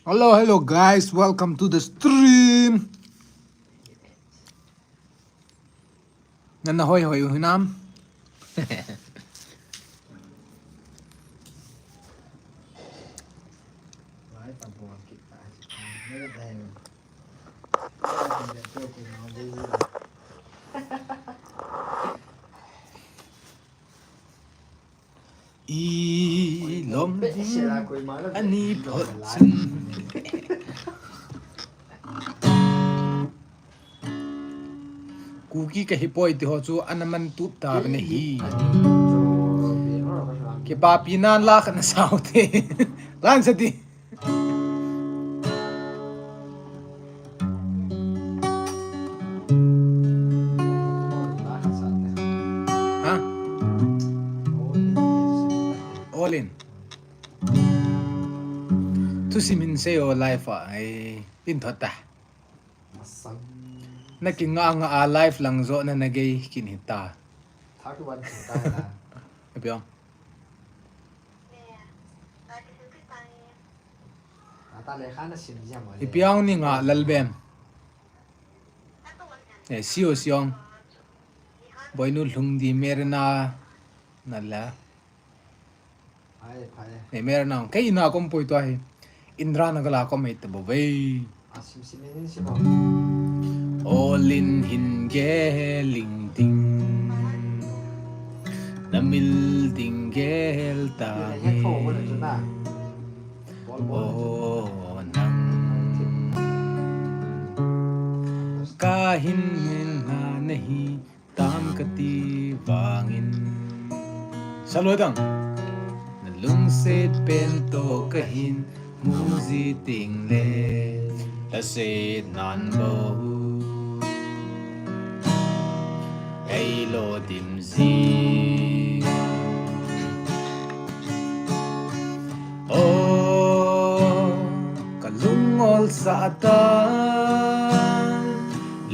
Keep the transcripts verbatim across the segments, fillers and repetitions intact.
Hello, hello guys, welcome to the stream. Nana hoi hoi hinam. I lom ding ani phot chin. Kuki ka hi poi ti ho chu ana man tup ta ve na hi. Kipapi nan la khat na sao te. Lan sa ti. Ha? All in. Thusim hin sei o live a, ai, in thot ta. Na kinga nga a live lang jo na na gei kin hi ta. Apiang. Ipiang ni nga Lalbem. Eh, siu siong. Boinu lhung di merna na la. Eh, merna. Kei na kom poi tua hi. Indra na gala kom hei ta bo vei. Olin hin geling ding. Na mil ding gel ta nge. O nang. Ka hin min na nahi tam ka ti vangin. Salodang. Na lungset pen to ka hin. Muzi ting le ta se nan bo. Ei lo dim zi. O ka lung ol sa ta.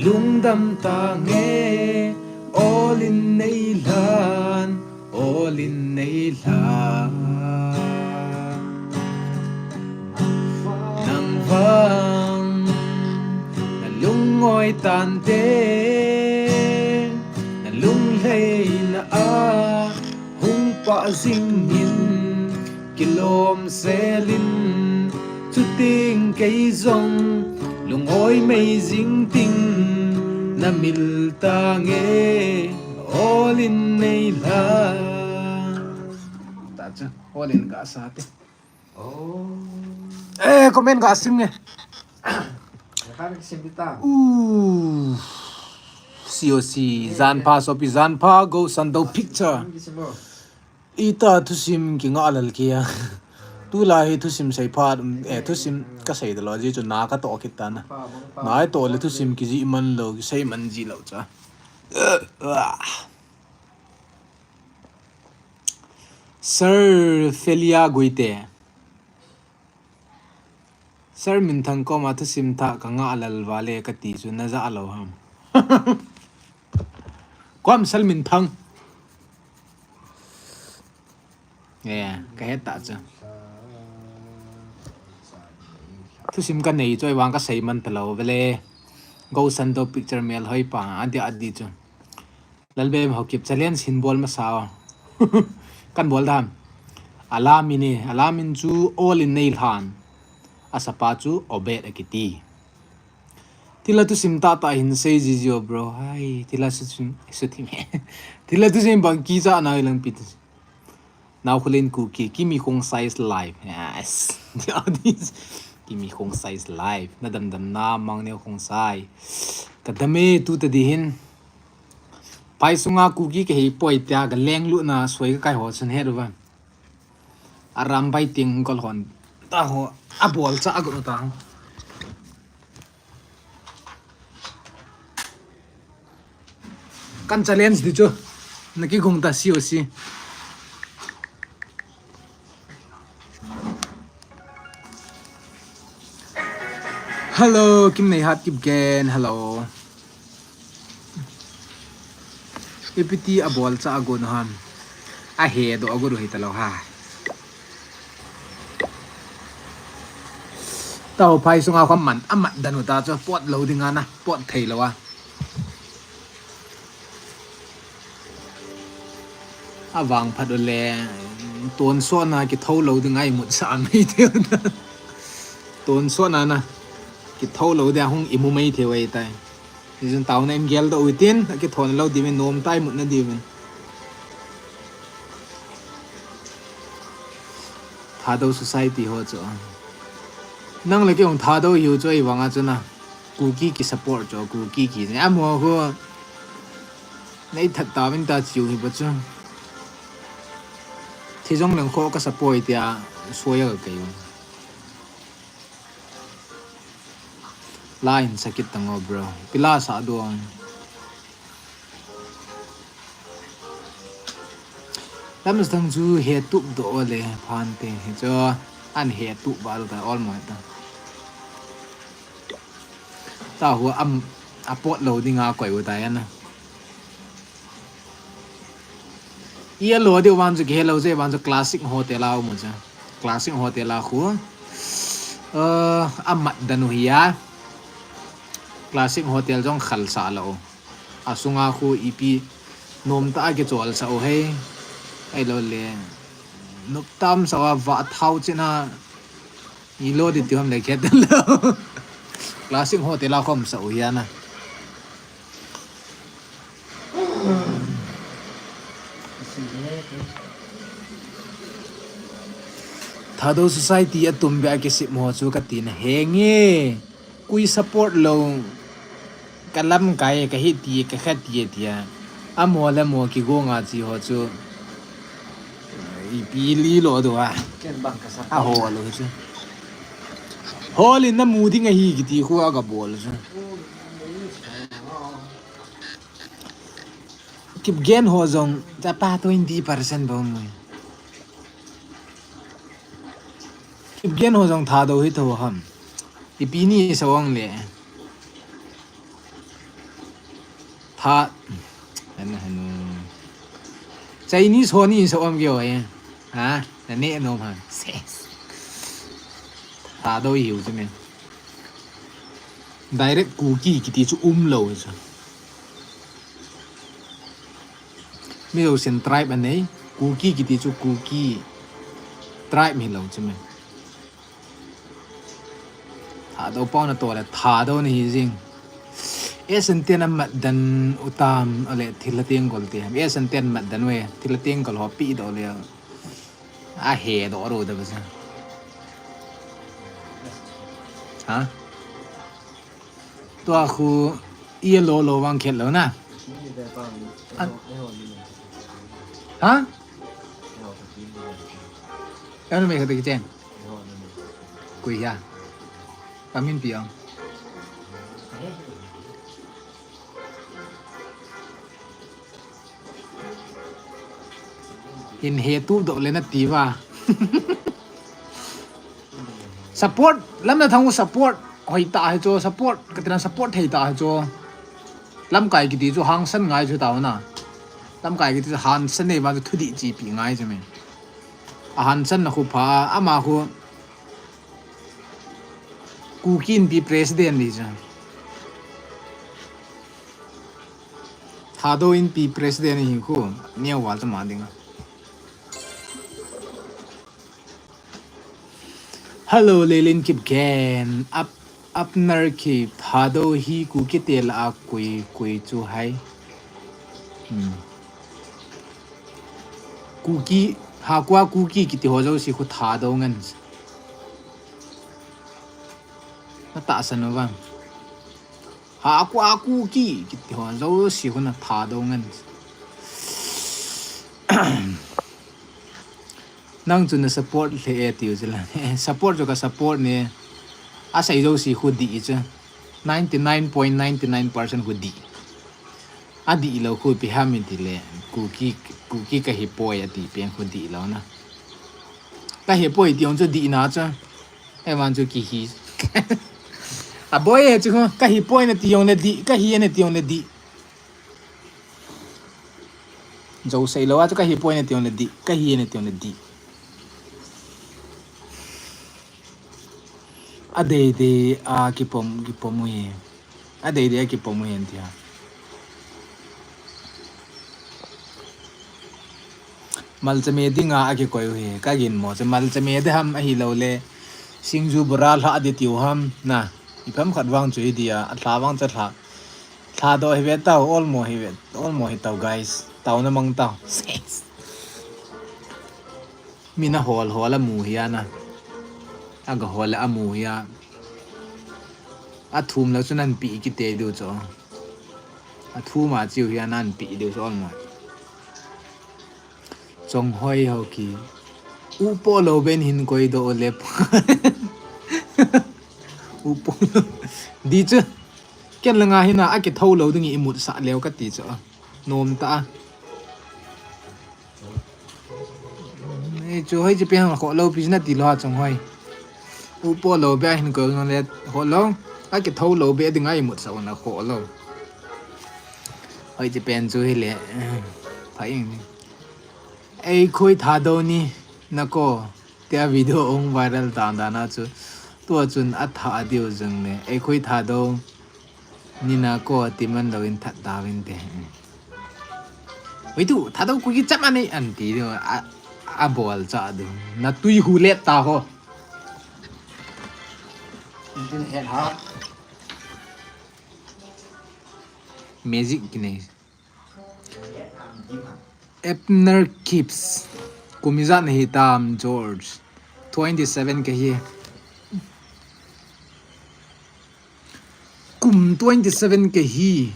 Lungdam ta nge. Olin nei lan. Olin nei hla. Nang vang na lungoi tante, na lunglei na a hung pa zingin kilom selin, chuting kei zong lungoi mei zing ting na mil ta nge. Olin nei la. Ta chu, olin ka sa te. Oh. Eh, comment ka sim nge. Ka sim ta. Uh. C O C, zan pha, sopi zan pha, go sando picture. Ita thusim ki nga lal kia. Tula hi thusim sei pha, eh, thusim ka sei dalo, ji chu na ka to kit ta na. Na to le thusim ki ji man lo, ki sei man ji lo cha. Sir Felia Guite. Sir Minthang koma thusim tha ka nga lal vale ka ti chu na ja lo ham. Kom Sir Minthang. Yeah, ka het ta chu. Thusim ka nei choi vang ka sei man ta lo vele. Go sando picture mel hoi pa, adi adi chu. Lalbem Haokip challenge hin bol masa o. Kan bol dam. Alami ni, alamin chu Olin nei lhan. Asapa chu Obed akiti. Tila thusim tata hin sei ji jo bro. Hai, tila thusim, thusim. Tila thusim bang kicha na lang pi thusim. Nau Khulin Kuki, Kimi Khong Size Live. Yes. Kimi Khong Size Live. Na dam dam na mang neo khong sai. Ka dam e tu ta di hin. Pai sunga Kuki ka hei poi tia ka leng lu na soi ka kai ho sun het uva. Aram bai ting kol hon. Ta ho a bol cha a gu ta ho. Kan challenge di chu. Naki gung ta si o si. Hello, Kim Nei Hat Kipgen, hello. Ipiti a bol cha a gun ham. A he do a gun hi ta lo ha. Tau phai sunga kham man, a mat dan u ta chu pot lo ding a na, pot thei lo a. A vang phat u le, ton sona ki tho lo ding ai mut sa mai te. Ton sona na, ki tho lo ding a hung imu mai te wai tai. Ni jun tau na em gel do u tin, a ki thon lo di min nom tai mut na di min. Thadou society ho chu. Nang le ki ong Thadou hiu chu i vang a chu na. Kuki ki support chu, Kuki ki. Ni amo ho. Nei that ta vin ta chiu hi ba chu. Thi jong leng kho ka support tia, soya ka kei. Line sakit tango, bro. Pila sa duang. Lam sa thang chu he tup do le phan te. He cho an he tup ba lo ta all mo ta. Ta hu am a pot lo ding a koi u ta ya na. I a lo diu van chu ki he lo je van chu Classic Hotel a um u cha. Classic Hotel a khu. Uh, a mat dan u hi a. Classic Hotel jong khal sa lo. A sunga khu ipi nom ta a ki chol sa u hei. Ai lo le. Nup tam sa a va thau china. I lo di ti ham le khet lo. Classic Hotel a khom sa u hi a na. Thadou society a tum be a ki sip mo chu ka ti na he nge. Kui support lo. Ka lamkai ka hi ti ka kha ti tia. A mo le mo ki go nga chi ho chu. I pi li lo do a. Ken bang ka sa. A ho lo chu. Ho li na mu ding a hi ki ti khu a ka bol chu. Kipgen ho jong cha pa twenty percent ba mu. Kipgen ho jong Thadou hi tho ham. Ipi ni sa wang le. Tha. An hanu. Chinese ho ni sa wang kyo e. Ha? Na ne no ha. Ses. Thadou hiu chu me. Direct Kuki kiti chu um lo chu. Mi lo sen tribe anei. Kuki kiti chu Kuki tribe hi lo chu me. Thadou pau na to le Thadou na hi jing. E sen ten a mat dan u tam a le thil a teng gol te. E sen ten mat dan we thil a teng gol ho pi do le. A he do ro da ba sa. Ha? Tua khu i lo lo wang khet lo na. Ha? Ano me khat ki chen. Kui ya. Kamin pi ong. Hin he tu do le na ti va. Support, lam na thang support, hoi ta hai cho, support, ka tina support thei ta hai cho. Lamkai kiti chu hangsan ngai chu ta na. Lamkai kiti chu hangsan nei va chu thudi chi pi ngai chu me. A hangsan na khu pha, ama khu Kuki Inpi president ni chu. Thadou Inpi president hi khu, neo wal ta ma ding a. Hello, Lelin Kipgen. Up, Upner Kip. Thadou hi Kuki te la a kui, kui chu hai. Hmm. Kuki, ha kua Kuki kiti ho jo si khu Thadou ngan. Na ta san vang. Ha kua Kuki kiti ho jo si khu na Thadou ngan. Nang chu na support le e tiu chu la. Support chu ka support ne. A sai jo si khu di chu. Ninety nine point nine nine percent khu di. Adih lou khu ipi ham itile, Kuki, Kuki kahi poi ati pen khu dih lou na. Kahi poi ti jong chu dihna chu. Evan chu kihi. Aboi e chu khu, kahi poi nati jongle dih, kahi e nati jongle dih. Jou sei lou a chu kahi poi nati jongle dih, kahi e nati jongle dih. Adeidei a kipom, kipom u hi. Adeidei a kipom u hi tia. Malchame dinga akikoi u hi. Kaginmo chu malchame ding ham ahiloule singju bora lha ding tiu ham na. Ipi ham khat vang chu hi dia, alha vang chu lha. Lhadoh hi ve tao, olmo hi ve, olmo hi tao, guys. Taona mang tao. Min ahol hol amu hi a na. Aga hol le amu hi a. Athum lou chu nanpeh kit diu chu. Athum a chiu hi a nanpeh diu chu olmo. Chonghoi ho ki. Upo lou ben hin koi doh le. Upo lou. Di chu. Ken langa hina akithou lou ding imut sah leu kati chu. Nom ta a. Ei chu hoiche pen hang kho lou pi nati lou a Chonghoi. Upo lou be hin koi le kho lou. Akithou lou be dinga imut sah na kho lou. Hoiche pen chu hile. Pha ing ni. Eikhoi Thadou ni na ko. Tia video hung viral dan dan a chu. Tua chun atha diu jong le. Eikhoi Thadou. Nina ko timan lou in that da vin te. Ui tu, Thadou Kuki chap ani an ti diu a, abol cha diu. Na tui hu let ta ho. Din het ha. Magic kinei. Abner Kips. Kum ijat nahi tam, George. Twenty seven kahi. Kum twenty seven kahi.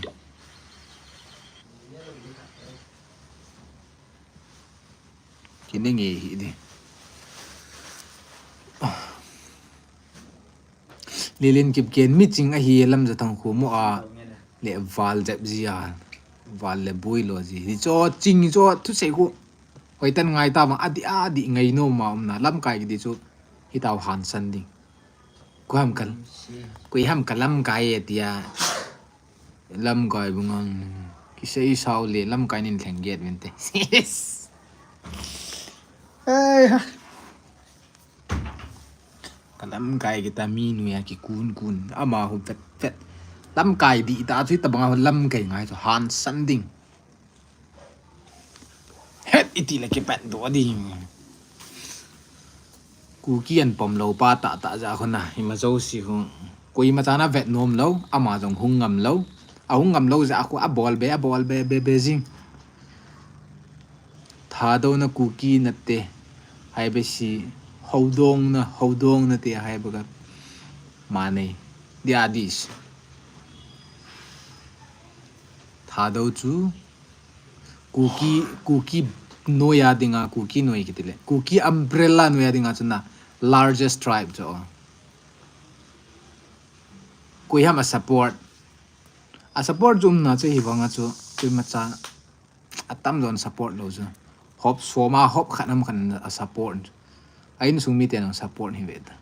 Kine nge hi di. Lilin Kipgen, miching ahi Lamjathang khu mo a le val jep ji a, val le bui lo ji. Hi cho ching cho thusei khu. Hoitan ngai ta ma adi adi ngai no ma umna lamkai kiti chu. Hi tao hansan ding. Koi ham kal. Koi ham ka lamkai e tia. Lamkai bungang. Kisei sao le lamkai nin thleng get vinte. Ei ha. Ka lamkai kita mi nuia kikun kun. Ama hu vet vet. Lamkai di ta chu tabang a lamkai ngai chu hansan ding. Het iti le kipat doh ding. Kuki an pom lou pa tah tah ja khu na. Ima jouse khu. Koima chan avet nom lou. Ama jong hung ngam lou. Ahung ngam lou ja khu abol be, abol be, be, be jing. Thadou na Kuki nate. Hai be si. Houdong na, Houdong nate hai be ka. Mane. Dia dis. Thadou chu. Kuki, Kuki noia dinga, Kuki noi kiti le. Kuki umbrella noia dinga chu na largest tribe chu. Koi ham a support. A support chu umna chu hi vanga chu, koima cha atam jon support lou chu. Hop soma hop khat ham khat a support. A insung miten a support hi ve ta.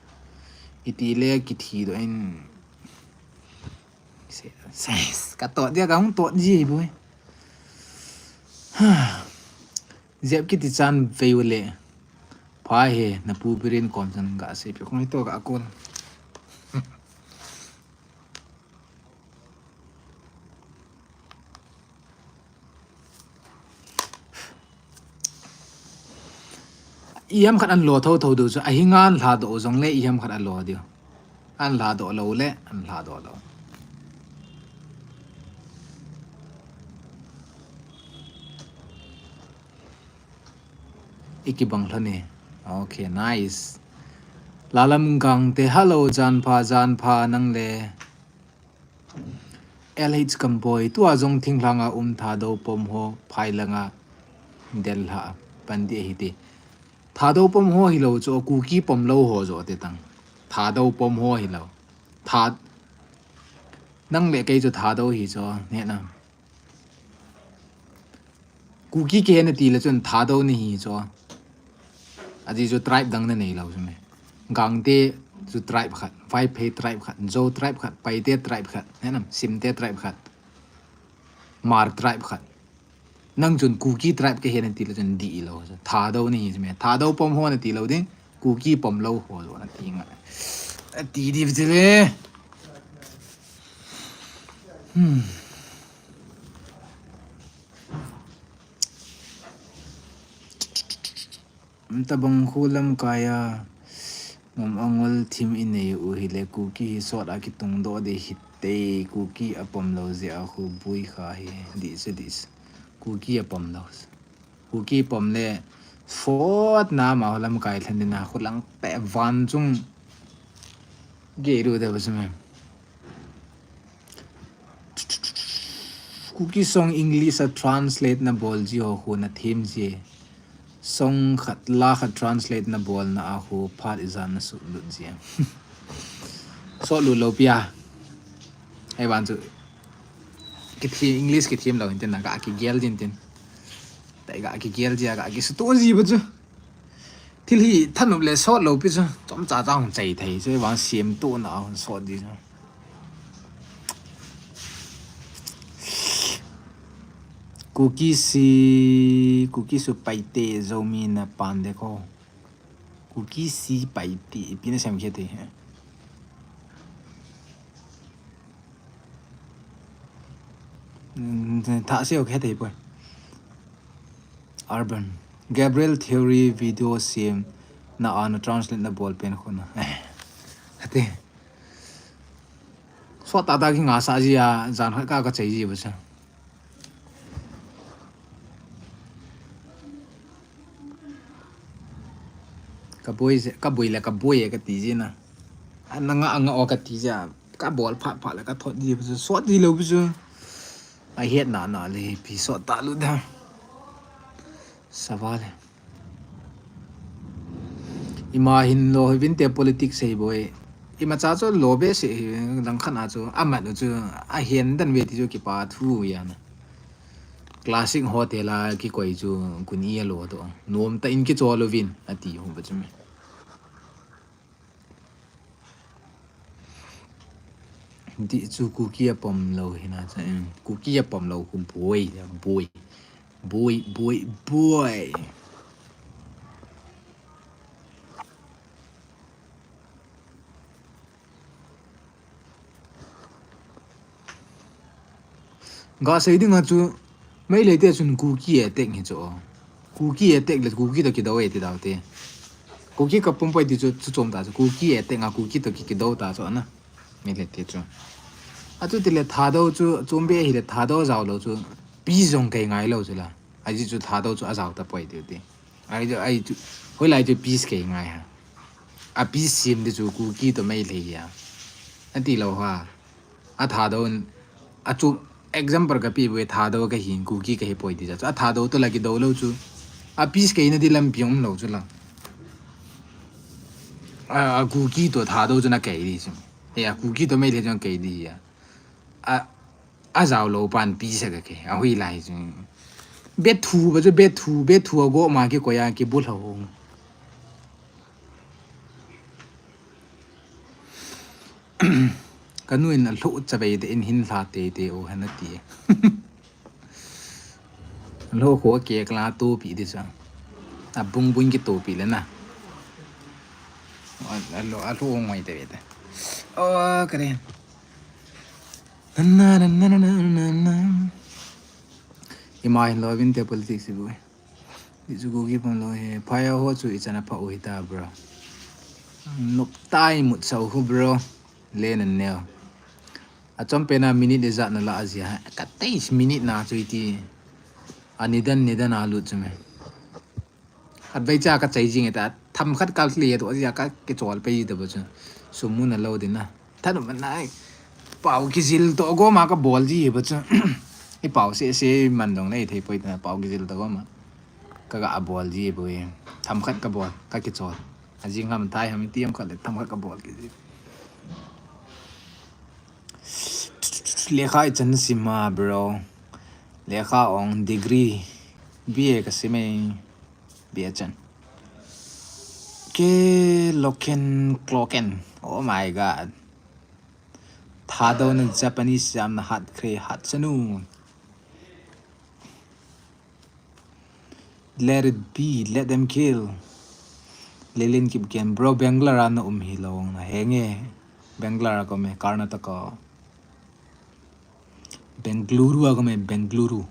Iti le kithi doh in. Se, se, ka tot dia ka hung tot ji hi boi. Jep kiti chan vei u le. Pha he, na pu birin kom chan ga se pe kong to ga kon. Iham khat an lo tho tho diu chu, ahi ngan lha doh jong le iham khat a lo diu. An lha doh lou le, an lha doh lou. I kibang lhon e. Okay, nice. Lalam Gangte, hello, jan pha, jan pha nang le. L H Kamboi, tua jong thinglhang a um Thadou pom ho, phai langa del ha, pan di ahi ti. Thadou pom ho hilou chu, Kuki pom lou ho jo te tang. Thadou pom ho hilou. Tha, nang le kei chu Thadou hi chu, ne na. Kuki kihe nati le chun Thadou nahi chu. Ajeh chu tribe dang nanei lou chu me. Gangte chu tribe khat, Vaiphei tribe khat, Zou tribe khat, Paite tribe khat, henam, Simte tribe khat, Hmar tribe khat. Nang chun Kuki tribe kihe nati le chun dih lou chu. Thadou nahi chu me. Thadou pom ho nati lou ding, Kuki pom lou ho joh nati ngai. Ati di bete le. Hmm. Tabang khu lamkai a ngom angol thim inei u hile Kuki hi sot a kitungdoh ding hite, Kuki apom lou jeh a khu bui kha hi, dih se, dih se. Kuki apom lou. Kuki pom le sot na ma lamkai lhen ding na khu lang te van chung gei ru de ba se me. Kuki song English a translate nabol ji ho khu nathem ji. Song khat la khat translate nabolna a khu phat ijat nasuh lut ji. Sot lut lou pi a. Hei van chu. Kithem, English kithem lou hin tin na ga kigel jin tin. Tai ga kigel ji a ga kisuto ji ba chu. Thil hi thanop le sot lou pi chu. Chomcha cha hung chai thei chu, vang siam tuna hung sot di chu. Kuki si, Kuki su Paite, Zomi na pan de ko. Kuki si Paite, ipi na sem khe te. Tha se ok he te poi. Urban. Gabriel Theory video semna a na translate nabol pen khu na. Hate. Sot tata kingah sah ji a, jan khat ka, ka chai ji ba sa. Ka boi je, ka boi le ka boi e ka ti ji na. Ana ngah, ngah o ka ti ji a. Ka bol phat phat le ka thot ji ba chu, sot ji lou ba chu. Ahet na na le pi sot ta lu da. Sava le. Ima hin lo hi vin te politics sei boi. Ima cha chu lo be se hi lang khan a chu. Amat chu ahen dan ve ti chu kipa thu ya na. Classic hotel a kikoi chu kun i a lo to. Nom ta in kichol uvin ati hu ba chu me. Dih chu Kuki apom lou hi na cha, em, Kuki apom lou khu boi, boi, boi, boi, boi. Ga sei ding a chu, Meitei te chun Kuki attack hi chu. Kuki attack le Kuki to kidou e ti dau te. Kuki ka pum poi ti chu, chu chom ta chu. Kuki attack a Kuki to ki, kidou ta chu ana. Meitei te chu. A chu ti le Thadou chu, chom be hi le Thadou jao lou chu. Peace jong kei ngai lou chu la. A ji chu Thadou chu a jao ta poi ti ti. Ai chu, ai chu, hoilai chu peace kei ngai ha. A peace sem di chu Kuki to Meitei hi a. A ti lou ha. A Thadou, a chu example ka pi boi Thadou ka hin Kuki ka hi poi di cha. A Thadou to la kidou lou chu. A peace kei na di lampi um lou chu la. A, a Kuki to Thadou chu na kei di chu. E a Kuki to Meitei chu na kei di ya. A, a jao lou pan peace ka kei. A hoilai chu. Bethu ba chu bethu, bethu a go ma kikoi a kibul ho. Ka nu in a lhoh chavei te in hin lha te te o han a ti. A lhoh kho a kek la topi di sa. A bung bung ki topi le na. A, a lhoh, a lhoh ngoi te ve te. O, ka re. Na, na, na. Ima hin lo vin te politics si bu. Dih chu Kuki pom lou hi, phai a ho chu ichan a pha u hita, bro. Nop tai mut sau hu, bro. Le nan neo. A chom pen a minute ijat na la a jia. Ka teis minute na chu iti. A nidan, nidan a lut chu me. Advai cha ka chai jing ta. Tham khat kal le to a jia ka kichol pe ji ta ba chu. Sum mu na lo din na. Thanop man nai. Pau kijil to go ma ka bol ji ba chu. I pau se se man dong nei thei poi ta pau kijil to go ma. Ka ga bol ji boi. Tham khat ka bol, ka kichol. A jing ham thai ham ti ham khat le tham khat ka bol kiji. Lekha ichan sim a, bro. Lekha ong degree. B A ka sim e. B A chan. Ke loken kloken. Oh my God. Thadouna Japanese jamna hat kre hat sanu. Let it be, let them kill. Lilin Kipgen, bro, Bangalore a na um hilou na henge. Bangalore a ka um e, Karnataka. Bengaluru a ka um e, Bengaluru.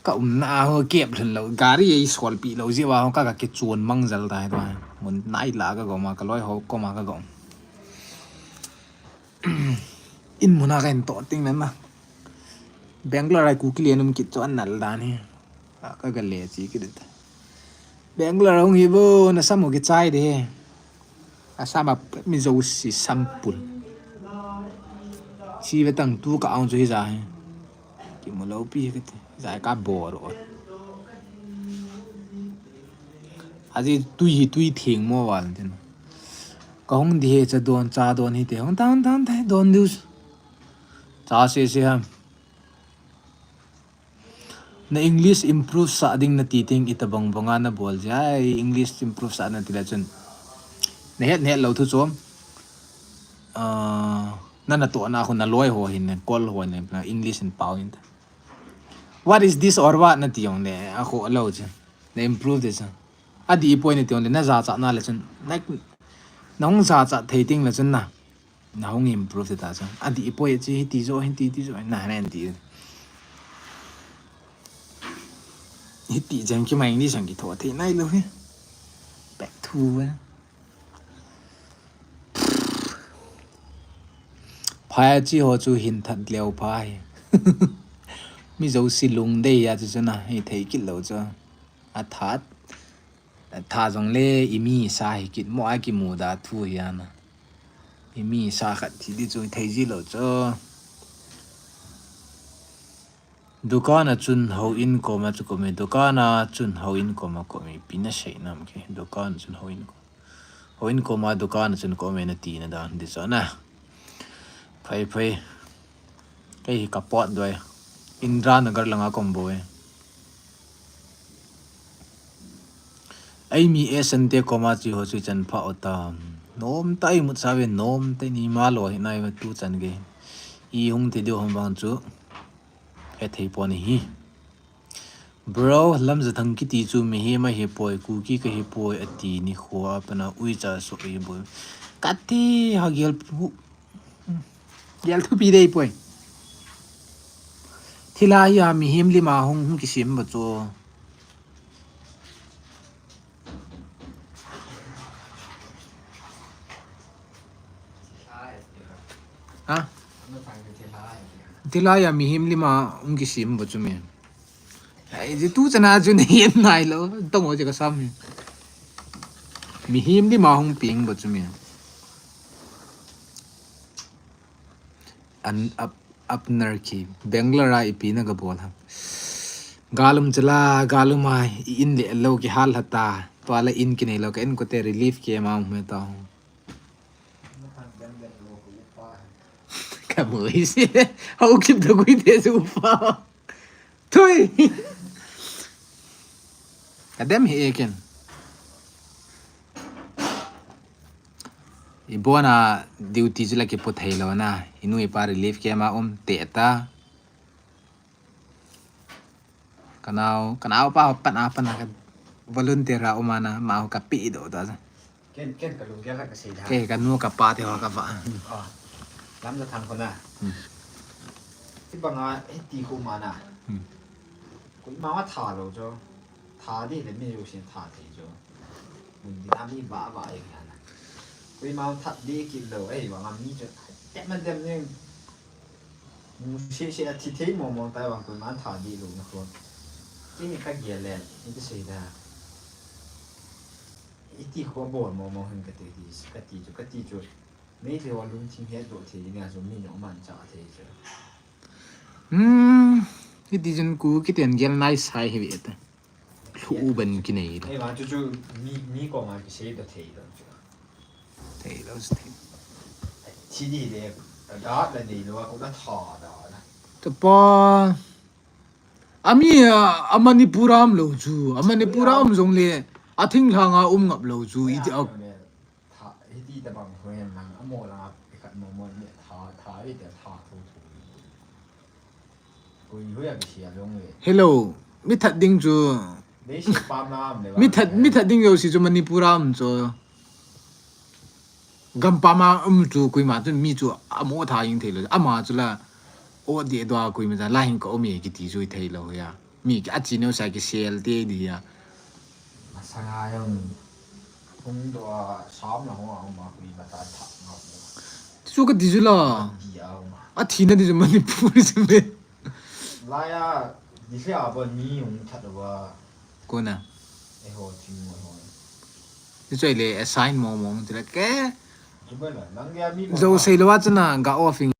Ka umna ho kep lhun lou, gari ei solpi lou jeh uva ho ka, ka kichon mang jel ta hi to. Mun nai la ka gom a, ka loi ho koma ka gom. In muna ka hin toh ting nan na. Bangalore a Kuki len um kit chu anal dan hi. Ka, ka ga le chi kit ta. Bangalore hung hi bo, na sam u kichai de. Assam a mi jouse sampul. Chi ve tang tu ka ang chu hi ja hi. Kimu lou pi hi kati. Ja ka bor o. Aji tui hi tui theng mo val tin. Ka hung di he cha don, cha don hi te. Hung ta, hung ta, hung ta, don diu. Cha se se ham. Na English improve sah ding na ti ting, itabang banga na bol jia, English improve sah na ti le chun. Na het, na het lou thu chom. Ah, na natohna khu na loi ho hin, na kol ho hin, na English hin pao hin ta. What is this or what na ti jong le, a khu a lou chu. Na improve de chu. Adih poi na ti jong le, na jachat na le chun. Na, na hung jachat thei ting le chun na. Na hung improve ta chu. Adih poi chi hiti jo, hiti, ti jo. Na, na ti. Hiti jeng ki mai ni jeng ki tho thei nai lou hi. Pek thu. Phai chi ho chu hin that leo phai. Mi jouse lungdei a chu chu na, hi thei kit lou chu. A that. A that jong le i mi sa hi kit mo a kimu da thu hi ana. I mi sa khat thi di chu thei ji lou chu. Dukan a chun houin koma chu kome. Dukan a chun houin koma kome. Pi na sei nam ke. Dukan a chun houin koma. Houin koma dukan a chun kome na ti na dan di chu na. Phai phai. Kei hi ka pot doi. Indra Nagar langa kom bo e. Ei mi e sante koma chi ho chu chan pha o tam. Nom ta i mut sa ve nom ta ni ma lo hi nai ve tu chan ge. I hung te deu hom bang chu. He thei po ni hi. Bro, Lamjathang kiti chu mihem ahi poi, Kuki kahi poi, ati ni khua pana uicha so ahi boi. Kati ha gel pu. Gel thupi dei poi. Thilha hi a mihem lima hung, hung kisem ba chu. Ha? Thilha hi a mihem lima hung kisem ba chu mi. Ai, ji tu chana chu nei en nai lo. Tong o je ka sam hi. Mihem lima hung ping ba chu mi. An ap, apnar ki Bangalore a ipi na ka bol ha. Galum chala, galum ai, i in le lo ki hal hata. Tua la in ki nei lo ka in ko te relief ke ma me ta. Ka mu isi. Hau kip da gui te su pa. Thui. Ka dem hi ekin. I bona duty chu la kipu thei lo na. I nu i pa relief camp a um te ta. Ka nau, ka nau pa pan a pan a ka volunteer a um a na, ma ka pi do ta. Ken, ken ka lung gel ka sei da. Ke ka nu ka pa te ho ka va. Ah. Lamjathang ko na. Hmm. Ti banga hiti ko ma na. Hmm. Koima ma tha lo chu. Tha di le mi jouse tha thei chu. Mun di na mi ba ba e na. Koima that di ki lo e, wa ngam ni chu. Te man dem ni. Mu se se a thi thei mo mo ta wa koima tha di lo na ko. Ti ni ka gel le, ni ti sei da. Iti ko bol mo mo hin ka ti di, ka ti chu, ka ti chu. Meitei ho lungthim hetdoh thei dinga chu mi nopman cha thei chu. Hmm, hiti chun Kuki ten gel nai sai hi ve ta. Lhu u ban kinei lo. Ei, ma chu chu mi, mi koma kisei doh thei lo chu. Thei lo, thei. Thi di le, ka da la nei lo, ko la tha da la. Tapa. Ami a, a Manipur a um lou chu. A Manipur a um jong le, a thinglhang a um ngap lou chu. Iti a. Tha, hiti tabang ho hen lang, amo lang a, ikhat mo mo, ne, tha, tha, ite, tha, tho, tho. Koi hui a kisia jong le. Hello, mi that ding chu. Dei si pam na am le ba. Mi that, mi that ding jouse chu Manipur a um chu. Gampam a um chu koima chu mi chu amo tha jing thei lou. Ama chu la o de dua koima cha la hin ka um e kiti chu thei lou ya. Mi ki a chi neo sa kisel te di ya. Masanga jong hung dua sam la hung a um a koima cha tha ngap lou. Chu ka ti chu la. Di a um a. A thina di chu Manipur chu me. Laiya, di se a bon mi hung that lou a. Kona. Eiho thim mo ho. Ti choi le assign mo mo ti le ke. Chu ba la, lang ya mi. Jouse lou a chana ga off in.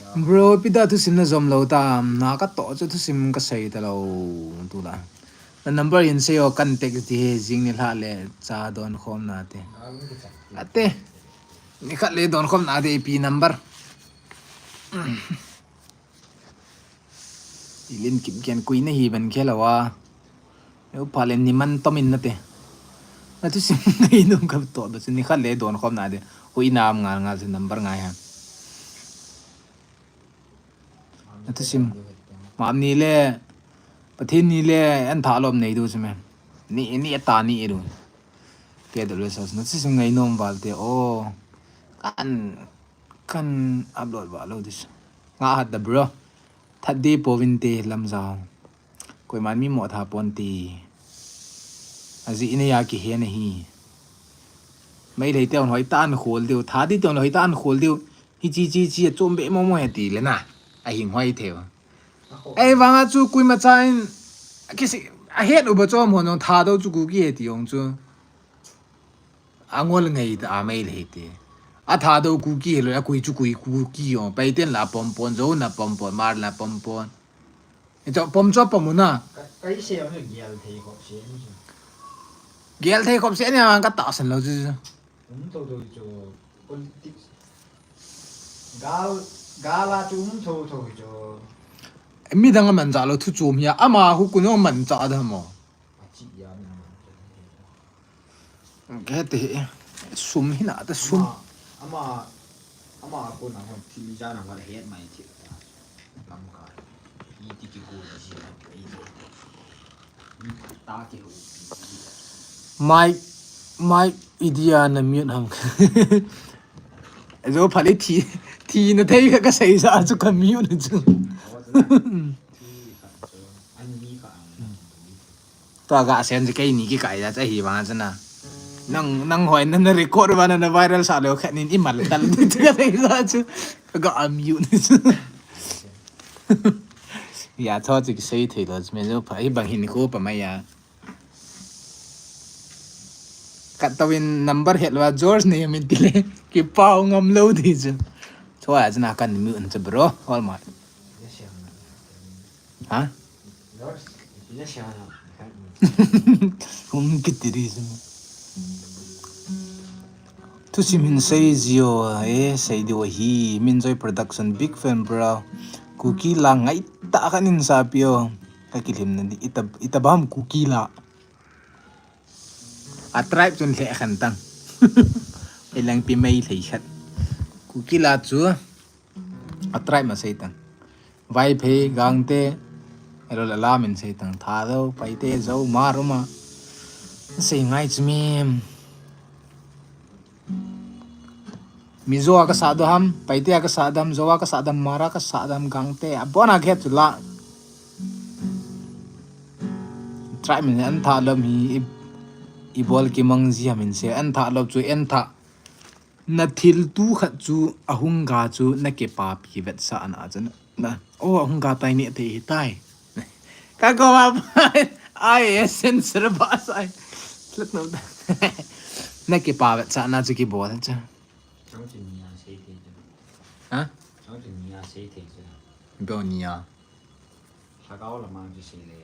Bro, ipi da thusim na jom lou tam, na ka toh chu thusim ka sei ta lou tu la. Na number in sei o kan text di he jing ni lha le cha don khom na te. Ate. Ni khat le don khom na te ipi number. Ilin kim kian kui na hi ban khel awa. Eu pha le ni man tom in na te. Na thusim ngai num ka to ba chu ni khat le don khom na te. Hui nam ngal ngal chu number ngai ha. Na thusim. Mam ni le, Pathen ni le, an tha lom nei du chu me. Ni, ni ta ni du. Te do le sa na thusim ngai nom val te o. Kan, kan upload va lo dis. Nga hat da bro. That di povin te lam jao. Koiman mi mo tha pon ti. Aji ina ya ki he na hi. Meitei te on hoi tan khol diu, tha di te on hoi tan khol diu. Hi chi chi chi a chom be mo mo he ti le na. A hing hoi theu. Ei vanga chu koima cha in, kisi, a het u ba chom hon jong tha do chu Kuki he ti jong chu. A ngol ngai ta a Meitei te. A tha do Kuki he lo, a kui chu kui Kuki jong. Paiten la pom pon, Zo na pom pon, Mar la pom pon. Ei, cho, pom cho pom u na. Ka, kai se ang gel thei khop se ni. Gel thei khop se ni a ka tahsan lou chu. Um tho tho chu politics. Gal, gal a chu um tho tho chu. Midang a man cha lou thu chom hi a, ama hu kun jong man cha da mo. A chi ya mi man cha. Ke te, sum hi na ta sum. Ama, ama, ama ko na hon thi ja na wala het mai thi ta. Lam ka. I ti ki ko ji na. I ti. Ni ta ki ho. Mai, mai idea na mute hang. Zo phali thi, thi na thei ka, ka sei sa chu ka mute chu. Thi ka chu. An ni ka ang. Tua ga sen chu kei ni kikai da cha hi vang chana. Nang, nang hoi na, na record va na, na viral sa lou khat nin i mal tal ni chu ka sei sa chu. Ka ga am yu ni chu. Ya tho chu kisei thei lo chu me jo pha hi bang hin ko pa mai ya. Kat tawin number het lo a George nei min ti le ki pau ngam lo di chu. Tho a chana kan mute chu bro. All my. Ha? Hung kitiri sin. Thusim hin sei jio, eh, sei diu ahi, Minjoy Production, big fan, bro. Kuki la ngai ta kan in sa pio. Ka kilim na di, ita, ita bam Kuki la. A tribe chun lheh khen tang. Ilang pi mai lhei khat. Kuki la chu a tribe ma sei tang. Vaiphei, Gangte, elo la la min sei tang. Thadou, Paite, Zou, Hmar, Ruma. Sei ngai chu mi. Mizo a ka sah dam, Paite a ka sah dam, Zo a ka sah dam, Hmar a ka sah dam, Gangte a bona get chu la. Tribe min an tha lom hi i, i bol ki mang zia min se an tha lom chu en tha. Na thil tu khat chu a hung ga chu na ke pa pi vet sa an a chu na. Na, oh, a hung ga tai ni te hi tai. Ka ko ma pa. Ai, sensor ba sai. Tlat no. Na ke pa vet sa na chu ki bol cha. Chang chu nia sei thei chu. Ha? Chang chu nia sei thei chu. Bo nia. Lhagao lamang chu sei le.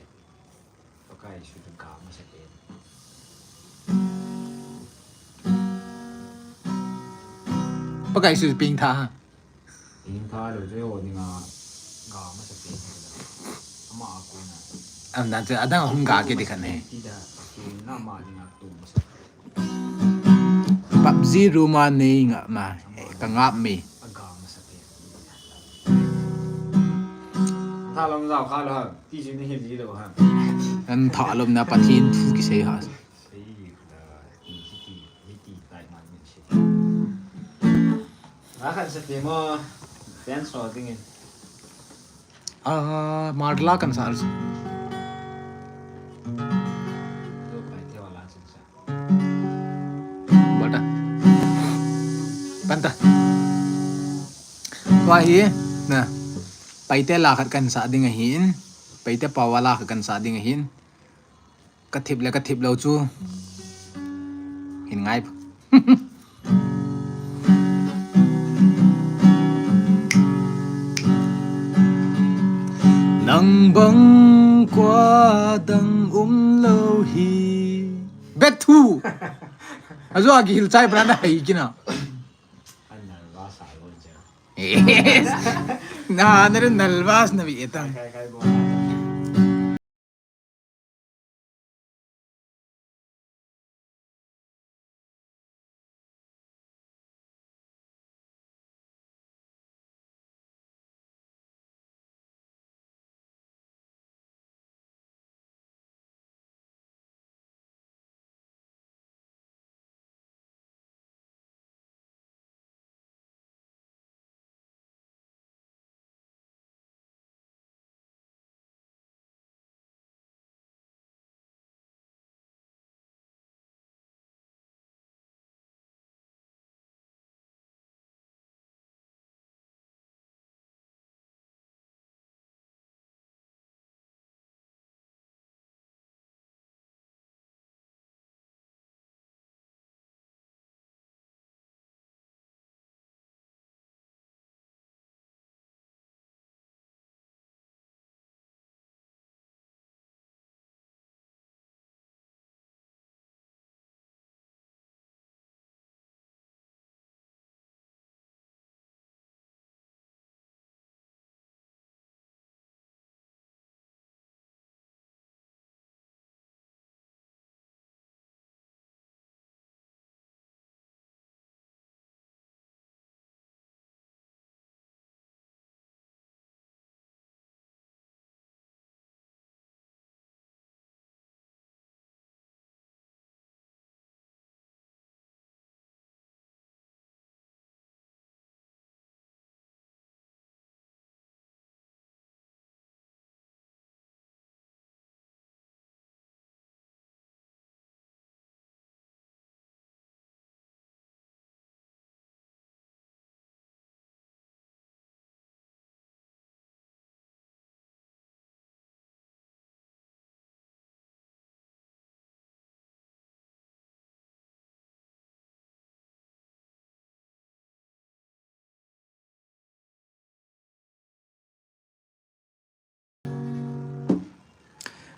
Pakai Jesu chu ga masa pen. Pakai Jesu ping tha ha. Ping tha lo chu ho dinga ga masa pen. Ama a ko na. Am na chu adang hung ga ke di khan he. Ti da, ti na ma dinga tu masa. PUBG room a nei ngap na, eh, ka ngap mi. Thalom zau kha lo ha, ti chu ni hi li lo ha. An thalom na Pathen thu ki sei ha. Sei da, ti, ti, ti, ti, tai man min sei. Ra khan sa te mo, dance ro ding in. Ah, Marla kan sa. Zo pai te wala sin sa. Bol ta. Pan ta. Tua hi, na. Paite la khat kan sa ding ahin. Paite pawa la khat kan sa ding ahin. Ka thip le ka thip lo chu. Hin ngai. Nang bang kwa dang um lo hi. Bet thu. Ajo a kihil chai pra na hai kina. An nervous a lo je. Yes. Na, na nervous na bi etang. Kai, kai, kai, bo.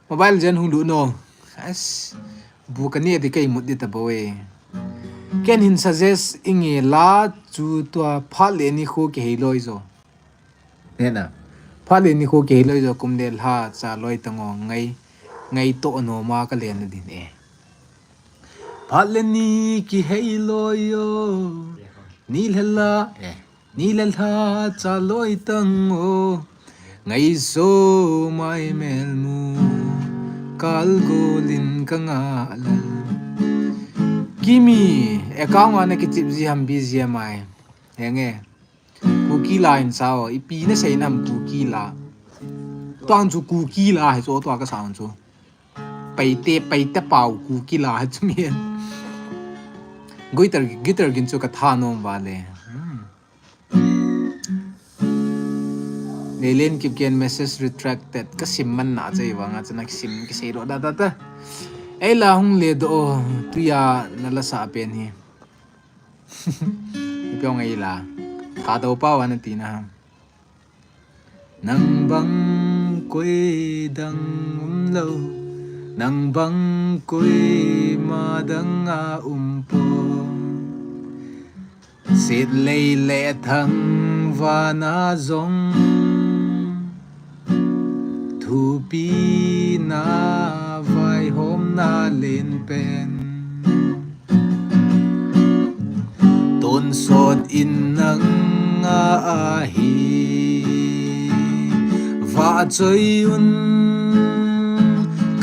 Mobile jen hung lut no. As, bu ka ni di ka imut di ta bo e. Ken hin suggest inge la chu tua phat le ni khu ki hei loi zo. Ne na. Phat le ni khu ki hei loi zo kum le lha cha loi ta ngo ngai, ngai to no ma ka len na din e. Phat le ni kihei loi o. Ni le la, eh, ni le la cha loi tang o. Ngaiso mai melmu. Kal golin ka nga lal. Kimi, account a na kichip ji ham B G M I. Henge. Kuki la in sao, ipi na sei nam Kuki la. Tuang chu Kuki la hi chu tua ka sao chu. Paite, Paite pau Kuki la hi chu mi. Guitar, guitar gin chu ka tha nom va le. Hmm. Lelen Kipgen message retracted. Ka sim man na chei vang a chana sim kisei ro da da da. Ei la hung le do tuya na la sa pen hi. Ipi ong ei la. Thadou pau ana tina. Nang bang koi dang um lo. Nang bang koi ma dang a um po. Sit lei le thang vana zong. Thupi na vaihom na len pen. Tonsot in nang a ahi. Va choi un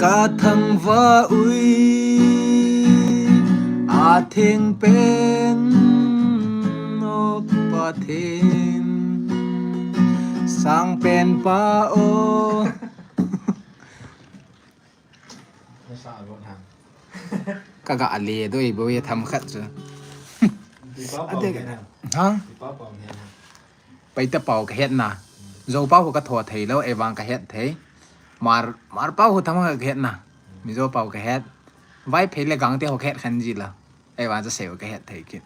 ka thang va ui. A theng pen o Pathen. Sang pen pa o. Ka ga ale doi bo ye tham khat chu. Ate ha? Paite pau ka het na. Zo pau ka tho thei lo, ei vang ka het thei. Mar, Mar pau tham ka het na. Mizo pau ka het. Vaiphei le Gangte ho ka het khan ji la. Ei vang cha sei ka het thei kit.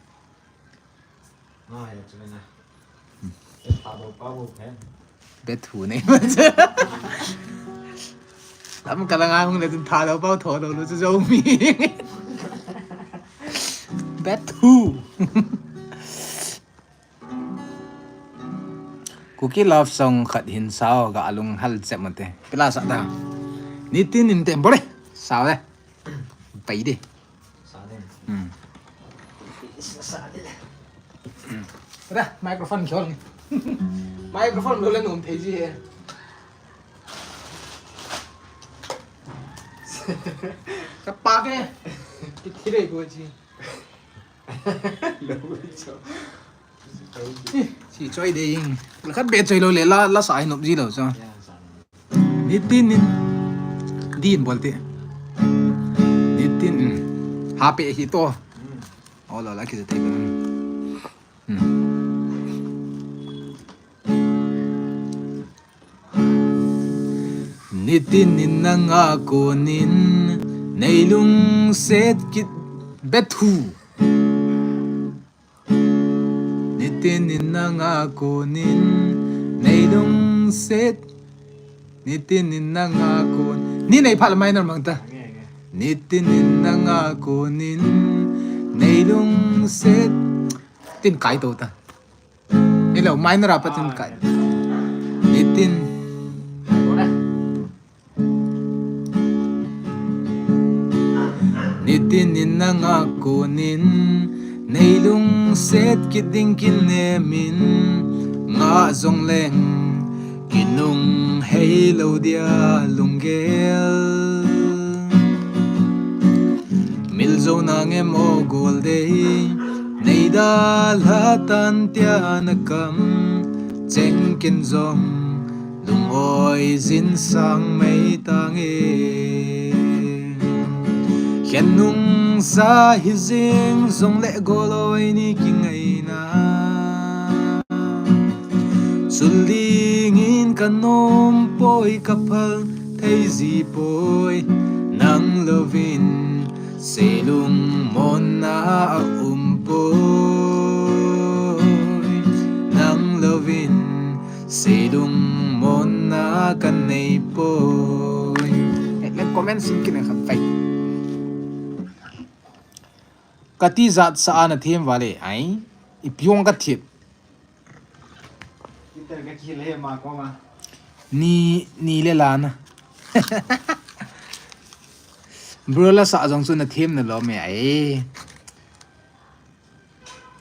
Bethu nei. Tam kala nga hung le tun Thadou pau tho lo lo chu Zomi. Bethu. Kuki love song khat hin sao ga alung hal chep mate. Pila sa da. Nitin in tem bore. Sao le. Pai de. Hmm. Ra, microphone khol. Microphone lo le nom thei ji he. Ka pa ke. Ki thi dei ko ji. Si choi ding. La khat be choi lo le la, la sa ai nop ji lo cha. Nitin in. Din bol te. Nitin in. Ha pe hi to. O la la ki te. Hmm. Nitin in nanga konin neilung set kit Bethu. Nitin in nanga konin neilung set. Nitin in nanga kon. Ni nei phat la minor mang ta. Nitin in nanga konin neilung set. Tin kai to ta. Hello, minor apa tin kai. Nitin. Nitin in nanga konin neilung set kit ding kinem in nga zong leng kinung hei lo dia lunggel. Mil zo na nge mo gol dei. Nei da la tan tia na kam cheng ken zong. Lungoi zin sang mei ta nge. Khen nung sa hi zing zong le goloi ni ki ngai na. Chul ding in ka nom poi ka phal thei ji poi nang lovin. Seilung monna a um poi nang lovin. Seilung monna ka nei poi. Let comment sin kin khan fai. Ka ti zat sa ana them vale ai. I piong ka thip. Ni, ni le lana. Bro, la sa jong chu na them na lou me ai.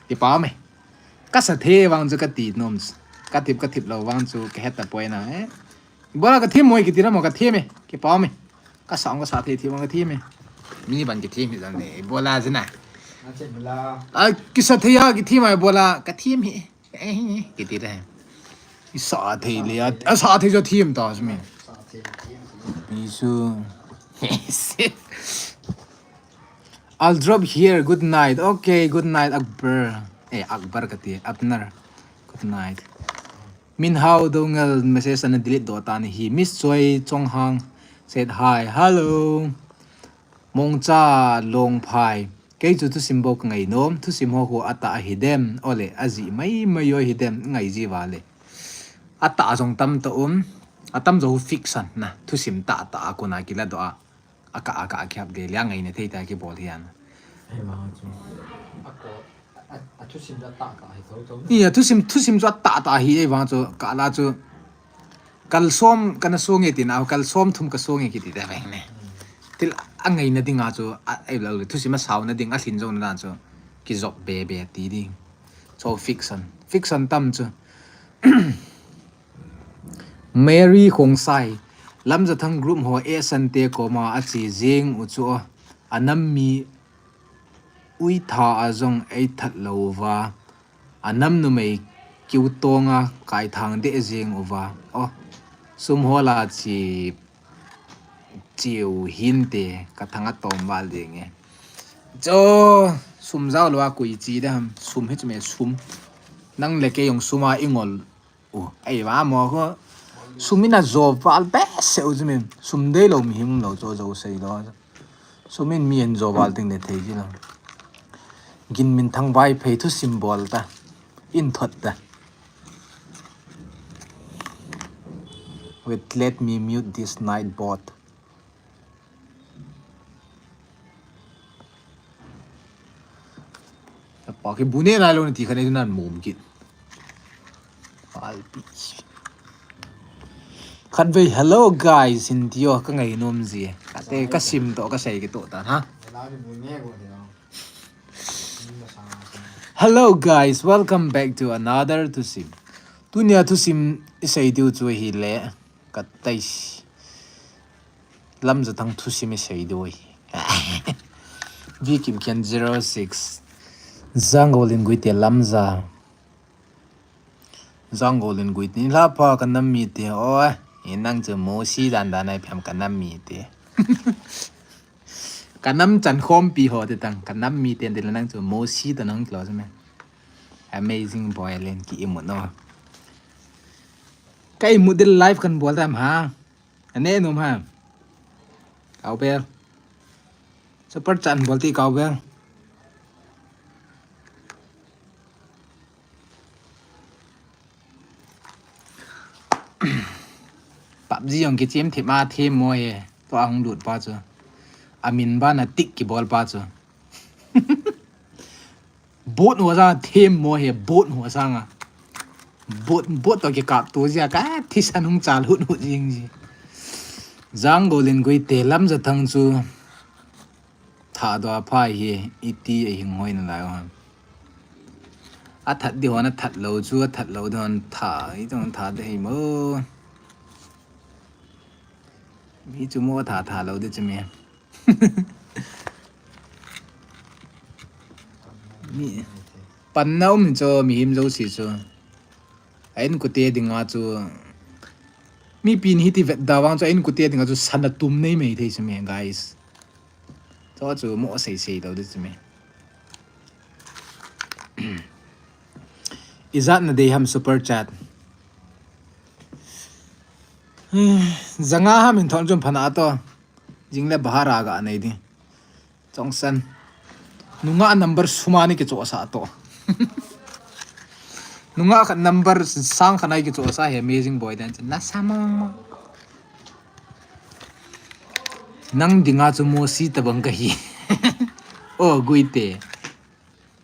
Ti pa me. Ka sa thei vang chu ka ti nom. Ka thip, ka thip lou vang chu ka het ta poi na, eh. Ibola ka them mo kiti na mo ka them e. Ki pa me. Ka sa ong ka sa thei them ka them e. Mi ban ki them hi jang ne. Ibola jina. Ache bula. A ki sa thei ha ki them ai bola ka them hi. Eh, kiti da. I sa thei le a, a sa thei jo them ta smi. Sa thei them. Isu. I'll drop here. Good night. Okay, good night, Akbar. Eh, Akbar kati, Abner. Good night. Min Hao Dongel message ana delete do ta ni hi. Miss Choi Chonghang said hi. Hello. Mongcha Longphai. Kei chu thusim bou ka ngai nom. Thusim ho khu atah ahi dem. Ole, aji mai mai o hi dem. Ngai ji vale. Atah jong tam ta um. Atam jo fiction na. Thusim tah tah a kona kila do a. Aka, aka, aka hap de lia ngai ne thei ta ki bol hian. Ei vang chu. A ko, a, a thusim chu a tah tah hi tho tho. Ni a thusim, thusim chu a tah tah hi ei vang chu ka la chu. Kal som kana song e tin a, kal som thum ka song e kiti ta veng ne. Hmm. Til a ngai na ding a chu, a, ei lo le thusim a sao na ding a thin zo na dan chu. Ki jop be be ti ding. Chu fiction. Fiction tam chu. Mary Khongsai, Lamjathang group ho Esan te koma a chi jing u chu a nam mi ui tha a jong ei that lo va, a nam numei kiu tonga kai thang de jing u va, o sum ho la chi chiu hin te ka thang a tom val ding e. Cho sum jao lo a kui chi de ham, sum hi chu me sum. Nang le kei jong sum a i ngol U, ei va mo ko. Sum in a jo val behseh u chu min. Sum dei lo mi him lo chu jo sei lo. Sum in mi in jo val ting le thei ji lo. Ginminthang Vaiphei thusim bol ta. In thot ta. Wait, let me mute this night bot. Apa ki bu ne nai lo na ti kha ne nan mum kit. Alpi. Khatvei, "Hello guys," hin ti o, ka ngai nom ji. Ka te, ka sim to, ka sei kito ta, ha? Hello guys, welcome back to another thusim. Tunia thusim i sei diu chu hi le. Ka tai. Lamjathang thusim i sei diu hi. Vi Kim Kian zero six. Jangol in guite lamja. Jangol in guite ni la pa ka nam mi te. Oi, i nang chu mosi dan dan ai phiam ka nam mi te. Ka nam chan khom pi ho te tang. Ka nam mi te te la nang chu mosi ta nang klo me. Amazing boy len ki imu no. Ka imu de live kan bol tam ha. Ane nom ha. Cowbell. Super chat bol ti cowbell. PUBG jong kichim thim a thim mo he. To a hung lut pa chu. Amin bana tik kibol pa chu. Boat ho sang a them mo he, boat ho sang a. Boat, boat to kikap to jia ka thisan hung chal hut hut jing ji. Jangol in guite Lamjathang chu. Tha do a phai hi, iti a hing hoi na lai o. A that di hon a that lo chu, a that lo di hon tha, i tong tha de hi mo. Mi chu mo tha tha lo de chu mi. Mi, panna um chu, mihem jouse chu. A inkote dinga chu. Mipin hiti vet da vang chu, a inkote dinga chu sana tum nei mai thei chu mi, guys. Chu chu mo sei sei lo de chu mi. Ijat na dei ham super chat. Janga ham in thon chun phana to. Jing le bahar a ga nei di. Chongsan. Nunga number suma ni kichosa to. Nunga khat number sang khat nai kichosa he amazing boy dan chu. Na sama. Nang dinga chu mosi tabang ka hi. O guite.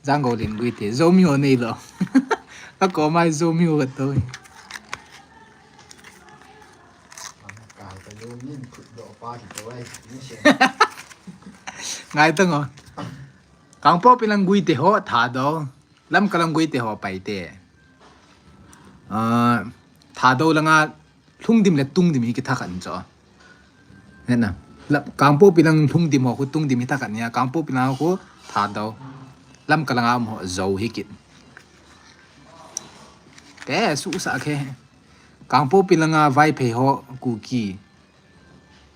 Jangol in guite. Zomi ho nei lo. A ko mai zomi ho to. Ka ta zomi khut do pa ki to ai. Ni se. Ngai tang o. Kangpokpi lang Guite ho, Thadou. Lamka lang Guite ho, Paite. Ah, Thadou langa lhungdim le tungdim hi kitha khat in chu. Hena. Lam, Kangpokpi lang lhungdim ho khu tungdim hi tha khat nia. Kangpokpi lang khu Thadou. Lamka langa um ho Zou hi kit. Te su sa khe. Kangpokpi langa Vaiphei ho Kuki.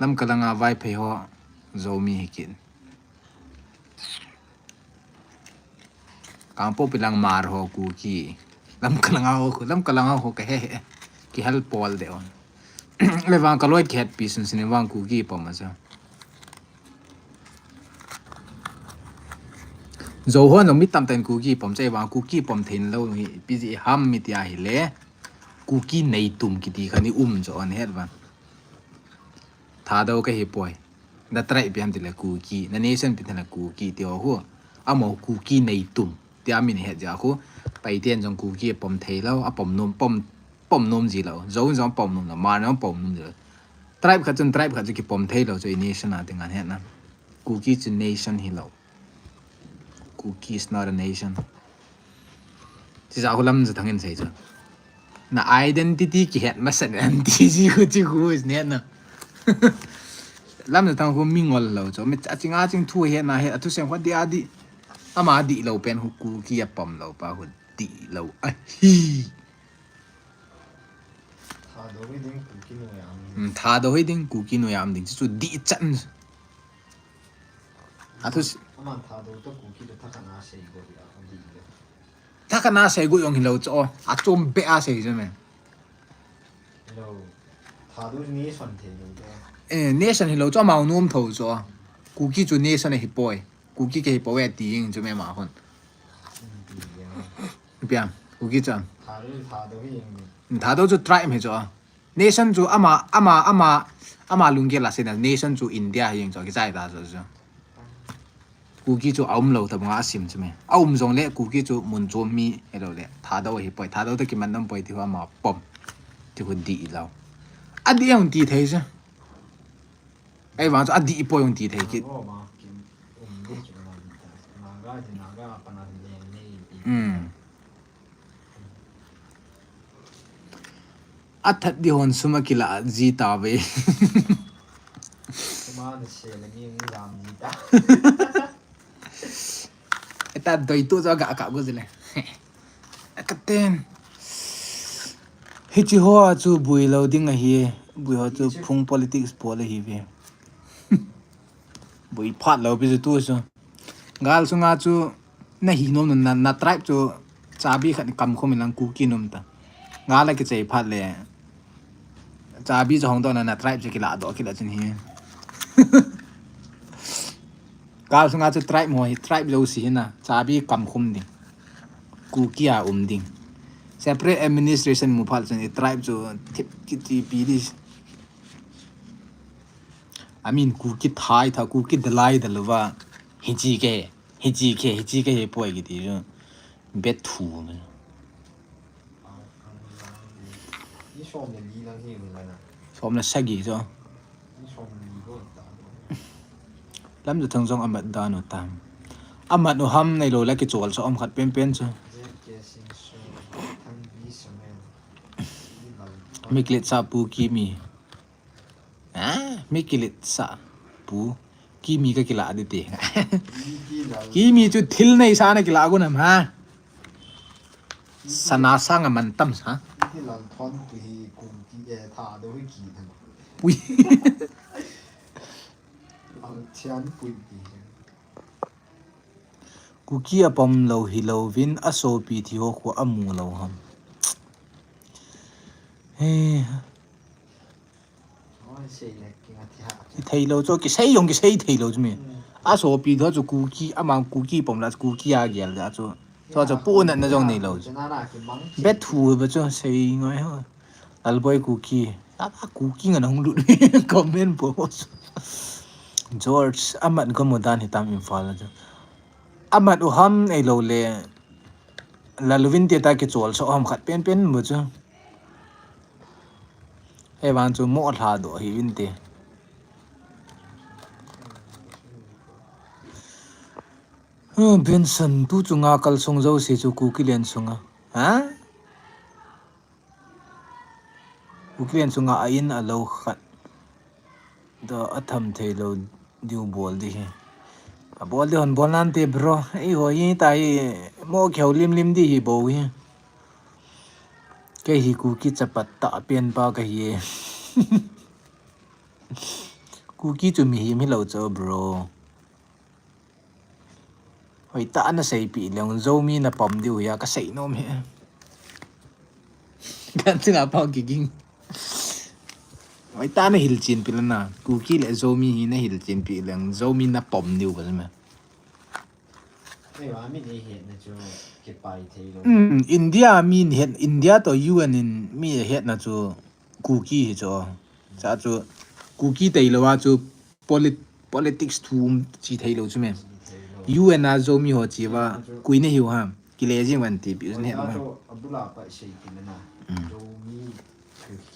Lamka langa Vaiphei ho Zomi hi kit. Kangpokpi lang Hmar ho Kuki. Lamka langa ho, Lamka langa ho ka he he. Kihal pol de on. Le vang ka loi kihet pi sun sin vang Kuki pom a sa. Zo ho no mi tam tan Kuki pom chai vang Kuki pom thein lo hi pi ji ham mi tia hi le. Kuki nei tum kiti kha ni um jo on het vang. Thadou ka hi poi. Na tribe pi ham ti le Kuki, na nation pi ham ti le Kuki ti ho khu. Amo Kuki nei tum. Tia min het ja khu. Paiten jong Kuki pom thei lo, a pom nom, pom, pom nom ji lo. Zo jong pom nom lo, Hmar jong pom nom ji lo. Tribe khat chun tribe khat chu kipom thei lo chu i nation a ti ngan het na. Kuki chu nation hi lo. Kuki is not a nation. Chi ja khu Lamjathang in sei chu. Na identity kihet masat an ti ji khu chi khu is net na. Lamjathang khu mi ngol lo chu. Mi a ching a ching thu het na het a thu sem khu di a di. Ama di lo pen khu Kuki a pom lo pa khu di lo. A hi. Thadou hi ding Kuki noiya um. Hmm, Thadou hi ding Kuki noiya um ding chu di chan. A thu s- Aman Thadou to Kuki to thakhat na sei go ya di le. Thakhat na sei go jong hi lo chu. A chom be a sei chu me. Hello. Thadou nation thei lo chu. Eh, nation hi lo chu amau nom tho chu. Kuki chu nation a hi poi. Kuki ke hi poi ti jing chu me ma hon. Pia, Kuki chan. Thadou, Thadou hi jing. Thadou chu tribe hi chu. Nation chu ama, ama, ama, ama lunggel a sei na. Nation chu India hi jing chu. Kichai ta chu chu. Kuki chu a um lo ta banga a sim chu me. A um jong le Kuki chu mun chom mi hi lo le. Thadou hi poi. Thadou ta kiman nam poi ti ho ama pom. Ti ho di lo. A di ang ti thei chu. Ei vang chu a di poi ang ti thei kit. Hmm. A that di hon sum a kila ji ta ve. Suma na se le mi jam ji ta. Eta doi tu jo ga ka go jile. Ka ten. Hichi ho a chu bui lo ding a hi. Bui ho chu phung politics pol a hi ve. Bui phat lo pi chu tu chu. Gal sunga chu na hi nom na, na tribe chu chabi khat kam khom in lang Kuki nom ta. Gal a kichei phat le. Chabi chu hong do na, na tribe chu kila do kila chin hi. Gal sunga chu tribe mo hi tribe jo si hi na. Chabi kam khum ding. Kuki a um ding. Separate administration mu phat chun i tribe chu thip kiti pi di. I mean, Kuki thai tha, Kuki dalai dalova. Hichi ke, hichi ke, hichi ke, hi poi kiti chu. Bet thu. Ni som le li lang hi mun lana. Som le sagi chu. Ni som le li go ta. Lamjathang jong amat dan u tam. Amat u ham nei lo la kichol so om khat pen pen chu. J K Singh Sir, Thang Bi Samuel. Miklit sa Pu Kimi. Ah, mi kilit sa Pu Kimi ka kila di ti. Kimi chu thil nei sa na kila gu nam ha. Sana sang a man tam sa. Ki lal thon pu hi kum ki e tha do hi ki than. Pui. Ang thian pui ki. Kuki a pom lo hi lo vin a sopi thi ho khu a mu lo ham. He. Oi, sei le ki nga thi ha. Ki thei lo chu, ki sei jong ki sei thei lo chu mi. A sopi do chu Kuki, ama Kuki pom la Kuki a gel da chu. Chu chu pu na na jong nei lo chu. Chu na na ki mang. Bet thu ba chu sei ngoi ho. Lalboi Kuki. A, a Kuki ngan hung lut. Comment post. George, amat ko mo dan hitam Imphal chu. Amat u ham ei lo le. Laluvin te ta kichol so ham khat pen pen mo chu. Hei vang chu mo lha do hi vin te. Benson, tu chunga kalsong jouse chu Kuki len sunga. Ha? Kuki len sunga a in a lo khat. Da a tham thei lo diu bol di hi. A bol di hon bol nante bro. Eiho hi ta hi mo kihou lim lim di hi bou hi. Kei hi Kuki chapat tah pen pa ka hi. Kuki chu mihem hi lo cho bro. Hoitah na seipeh leng Zomi na pom diu hi a ka sei nom hi. Kan china pa kiging. Hoitah na hilchen peh lana. Kuki le Zomi hi na hilchen peh leng Zomi na pom diu ba me. Ei, wa mi ni het na chu kipai thei lo. Hmm, India mi het, India to U N in mi het na chu Kuki hi chu. Cha chu Kuki tei lo a chu polit-, politics thu um chi thei lo chu me. U N a Zomi ho chi va kui na hiu ha. Kile jing van ti pi ne ma. Abula pa sei pi na. Zomi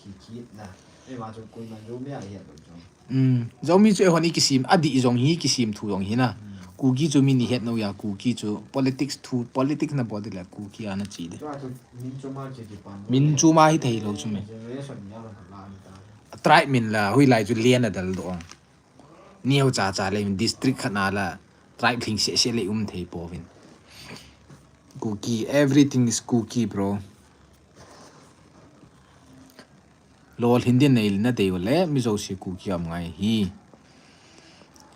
ki ki na. Ei, ma chu kui ma Zomi a het lo chu. Hmm. Zomi chu eihon i kisim, a di jong hi, kisim thu jong hi na. Hmm. Kuki chu mi ni het no ya, Kuki chu politics thu, politics na bol di le Kuki ana chi di. Tua chu min chu ma ki ki pan. Min chu ma hi thei lo chu me. Generation ya lo la ni ta. Tribe min la, hui lai chu len a dal do. Neo cha cha le district khat na la, tribe thing se se le um thei po vin. Kuki, everything is Kuki, bro. Lol, Hindi nei na dei le, mi jouse Kuki um ngai hi.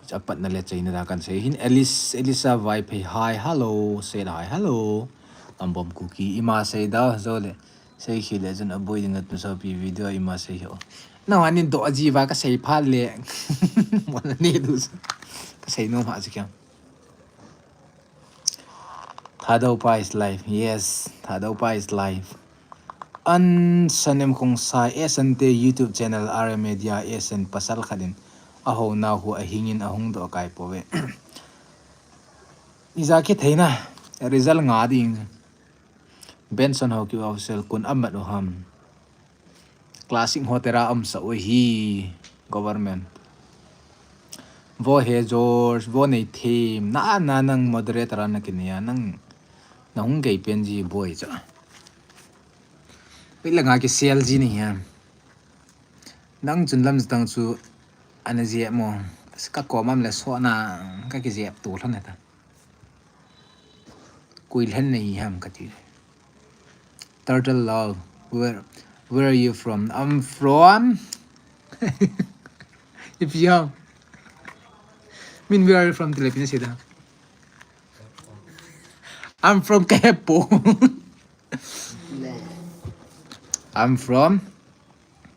Chapat na le chaina da kan sei hin. Alice, Elisa Vaiphei, hi, hello. Said hi, hello. Ambom Kuki, ima sei da, jo le. Sei khi le jan aboi ding at sa pi video ima sei ho. Na wa nin do aji va ka sei pha le. Wala ne du. Ka sei no ma ji kya. Thadou pa is live. Yes, Thadou pa is live. An Sanem Khongsai, S N T YouTube channel, R M Media, S N pasal khat in. A ho na hu a hingin a hung do kai po ve. Iza ki theina. Result nga ding. Benson Hoki official kun amat u ham. Classic hotel a um sa u hi government. Vo he George, vo nei them. Na, na nang moderator a na kinia, nang na hung kei pen ji boi cha. Pila nga ki sel ji ni hiam. Nang chun lam tang chu ana je mo. Ka ko mam le so na ka ki je tu lhon ta. Kui lhen nei ham ka ti. Turtle Love, where, where are you from? I'm from. If you have, mean, where are you from? Tile pina sida. I'm from Kepo. I'm from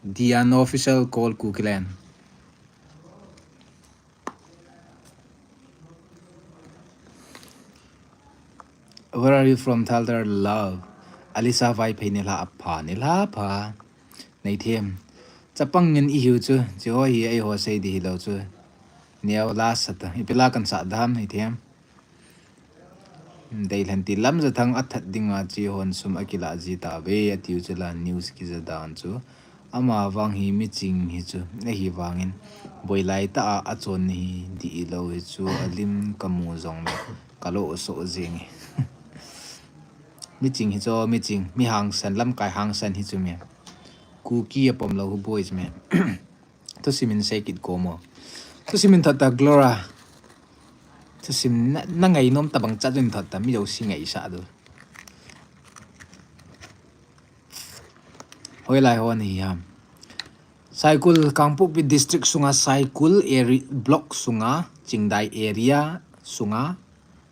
the unofficial called Kukiland. Where are you from, Thalter Love? Alisa Vaiphei nilha apha, nilha apha. Nei them. Chapang ngin i hiu chu, chi ho hi ei ho sei di hi lo chu. Neo la sata, i pila kan sa dam, nei them. Dei lhan ti lam za thang a that ding a chi hon sum a kila ji ta ve a tiu chu la news ki za dan chu. Ama vang hi mi ching hi chu, a hi vangin boi lai ta a, a chon ni hi di i lo hi chu a lim ka mu zong le ka lo so zing hi. Mi ching hi chu, mi ching, mi hangsan, lamkai hangsan hi chu mi. Kuki a pom lo hu boi chu mi. Thusim in sei kit ko mo. Thusim in thot ta Glora. Thusim na, na ngai nom ta bang cha in thot ta mi lo si ngai sa du. Hoilai ho ni ham. Saikul Kangpokpi district sunga Saikul area, block sunga Chingdai area sunga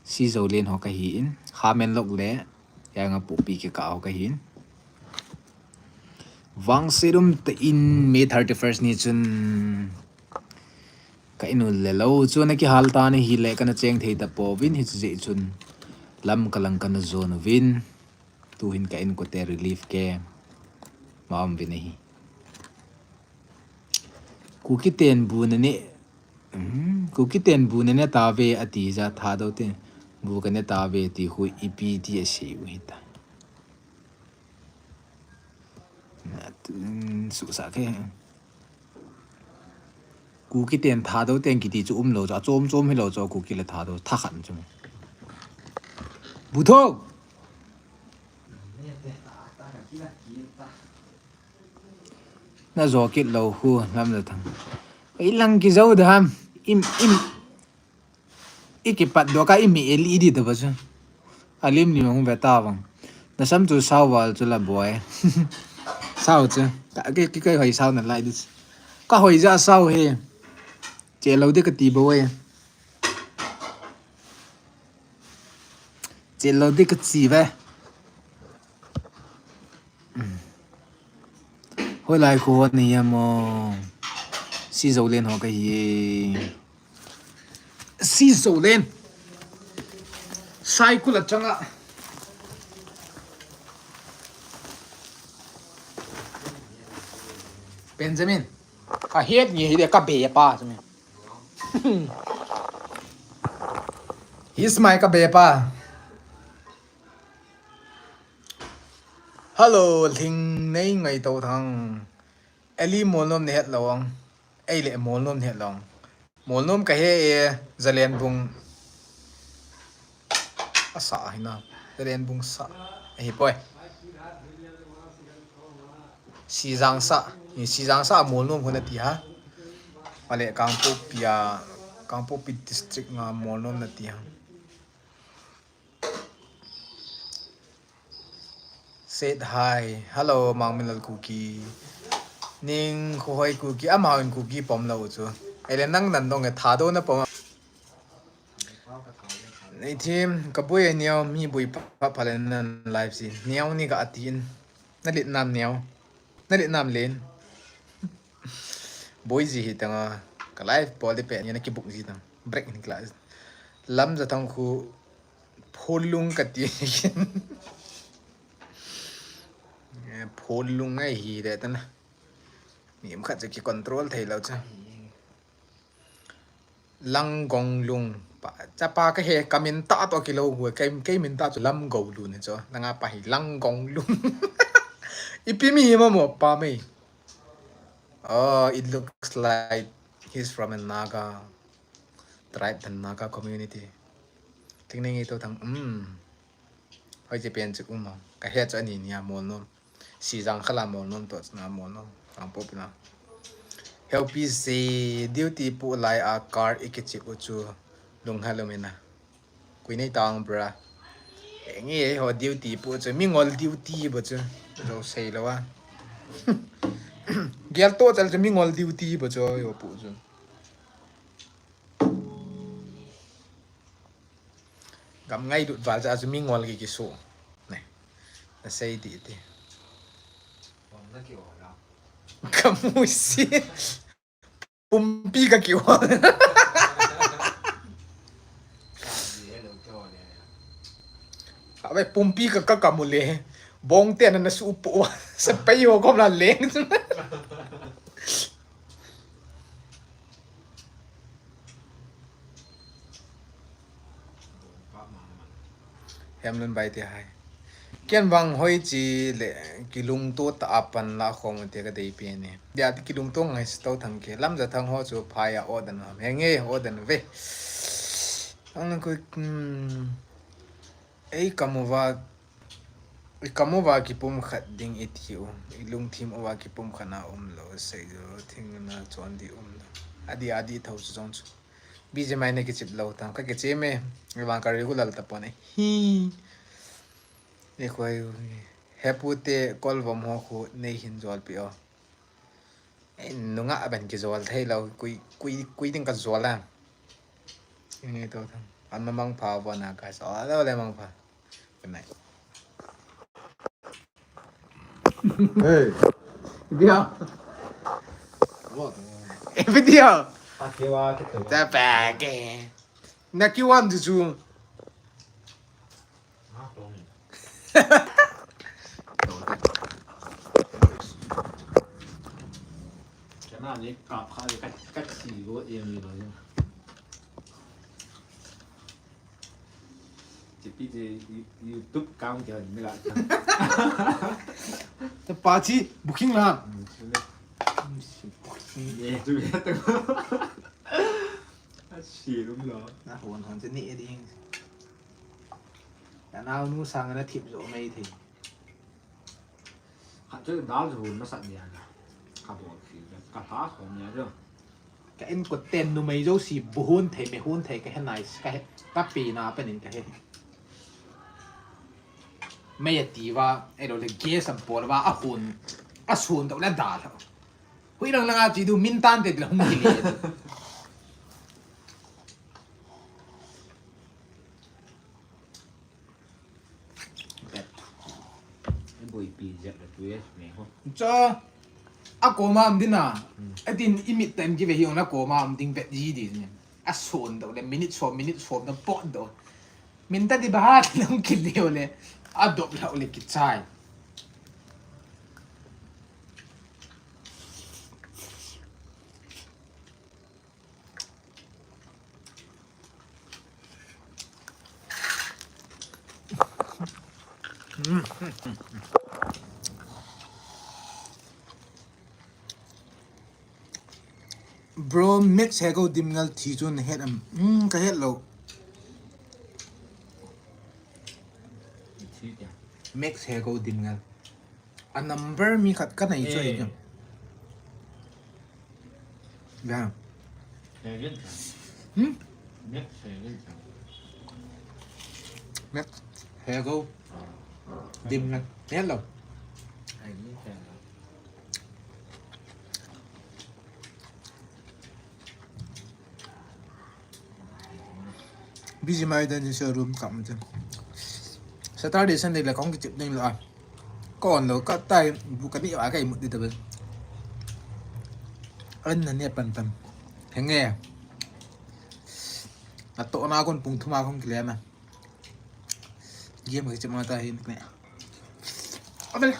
Sizo len ho ka hi in. Hamen lok le Yanga Pokpi ke ka ho ka hi in. Vangserum ta in May thirty-first ni chun ka in u le lo chu na ki hal ta ni hi le ka na cheng thei ta po vin hi chu je chun lam ka lang ka na zon u vin. Tu hin ka in ko te relief ke ma um vin hi. Kuki ten bu na ne, hmm, Kuki ten bu na ne ta ve a ti za Thadou ten bu ka ne ta ve ti hu ipi ti a sei u hi ta. Na tu, hmm, su sa ke. Kuki ten Thadou ten kiti chu um lo chu, a chom chom hi lo chu, Kuki le Thadou tha khan chu. Butho. Na jo kit lou khu lam da thang. Ilang ki jo da ham. Im, im. Iki pat do ka imi el idi da ba chu. Alim ni hung ve ta bang. Na sam chu sao val chu la boy. Sao chu. Ka, ki, ki, ka hoi sao na lai dis. Ka hoi ja sao he. Che lou de ka ti ba we. Che lou de ka chi ve. Hoilai khu hot nei amo. Si zo len ho ka hi. Si zo len. Sai kula changa. Benjamin. Ka het ni hi de ka be pa chu mi. He's my ka be pa. Hello, Lhing nei ngai to thang. Eli Molnom ne het lou ang. Ei le Molnom ne het lou ang. Molnom ka he e, Zalen bung. Asa hi na. Zalen bung sa. Ei poi. Sijang sa. Ni Sijang sa Molnom ho na ti ha. Male Kangpokpi a, Kangpokpi district nga Molnom na ti ha. Said hi. Hello, Mangminlal Kuki. Ning Khuhoi Kuki. Amahon Kuki pom lou chu. Ele nang nan dong e Thadou na pom. Nei thim, ka bui e neo, mi bui pha pha le nan live si. Neo ni ka atin. Na lit nam neo. Na lit nam len. Bui ji hi tanga. Ka live pol de pe ni na ki book ji tang. Break ni class. Lam ja thang khu Phulung ka ti. Eh, phulung ngai hi de tana. Mi khat chu ki control thei lou chu. Langgonglung. Pa, chapa ka he ka min ta to ki lou hu. Kei, kei min ta chu Lamgoulun chu. Langa pa hi Langgonglung. Ipi mi hi ma mo pa mei. Oh, it looks like he's from a Naga tribe and Naga community. Thing nei ngai to thang, um. Hoi che pen chu um a. Ka he chu ani nia Molnom. Sijang khala Molnom to chna Molnom. Kangpokpi na. Help se duty pu lai a car i kichi u chu lung halom ina. Kui nei tang bra. Nge ho duty pu chu mingol duty bo chu. Lo sei lo a. Gel to chal chu mingol duty bo chu yo pu chu. Gam ngailut val cha chu mingol ki kisu. Ne. Na sei ti ti. Kamu si. Pumpi ka ki ol. Abe pumpi ka ka kamu le. Bong te na na su po. Sa pai ho kom la leng. Hemlun bai te hai. Ken vang hoi chi le kilungto ta apan la khom te ka dei pe ni. Dia ti kilungto ngai sto thang ke. Lam ja thang ho chu phai a o dan ham. Henge o dan ve. Ang ko, hmm. Ei kamu va, i kamu va kipum khat ding i ti u. I lungthim u va kipum khat na um lo. Sei jo thing na chon di um lo. Adi adi thau chu jong chu. Busy mai na kichip lou tang. Ka kichim e. Vang ka regular ta pon e. Hi. Ni khoi. Hepu te kol vom ho khu nei hin jol pi o. E, nunga aban kijol thei lou. Kui, kui, kui ding ka jol a. Ni to thang. An ma mang pha vo na ka so. Lo le mang pha. Good night. Hey. Video. What? Video. Akiwa kitu. Ta pa ke. Na ki wan ju ju. Kena ni kap kha ka ka chi go em ni lo. Chipi je YouTube account ke ni la. Ta pa chi booking la. Ye tu ya tu. A si lum lo. Na hon hon je ni eding. Ka naonu sang ana thip jo mai thei. Khat chu dal chu hun masat dia na. Ka bol khi ka tha som nia chu. Ka inkote ten numei jouse bu hon thei, me hon thei ka he nai, ka he, ka pe na pen in ka he. Mei ati uva, ahilou le gas an pol uva, a hon, a sun dou le dal. Hui lang lang a chi du min tan te le hung ki le. Boipi jep le tu yes me ho. Cha, a koma um ding a. Hmm. Atin i mit tem ki ve hi ong na koma um ding vet ji di ni. A son do le minute som, minute som do pot do. Min ta di ba ha nang ki le o le. A dop la o le ki chai. Bro, Max Hego Dimngal thi chu na het am? Hmm, ka het lou. Max Hego Dimngal. A number mi khat ka nei chu. Eh. Ahi chu. Ya. Hegen cha. Hmm? Max Hegen cha. Max Hego. Dimngal. Hello. Hegen cha. Busy mai dan showroom kam te. Saturday, Sunday la kong ki chip ding la. Kon lo ka tai bu ka ni a kai mut di ta ben. An na ne pan pan. Henge. A to na kon pung thuma kong ki le na. Game ki chip ma ta hin ne. Abel.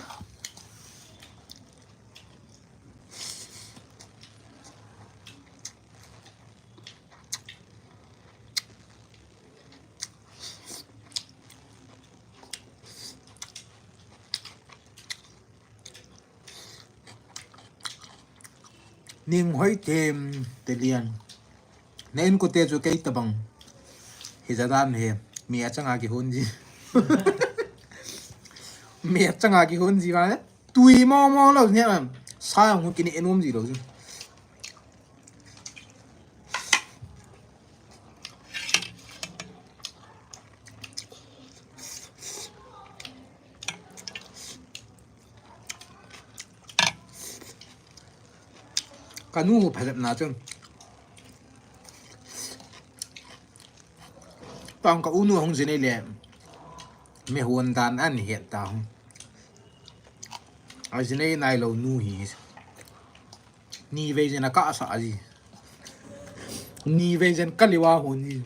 Ning hoi them te lian. Na inkote chu kei tabang. Hi ja dan he. Mi achanga kihon ji. Mi achanga kihon ji va. Tui mo mo lo nia. Sa hung kini enum ji lo ji. Ka nu hu phalep na chu. Tang ka u nu hung jin ei le. Me hon dan an het ta hung. A jin ei nai lo nu hi. Ni vei jin a ka sa ji. Ni vei jin ka liwa hon ji.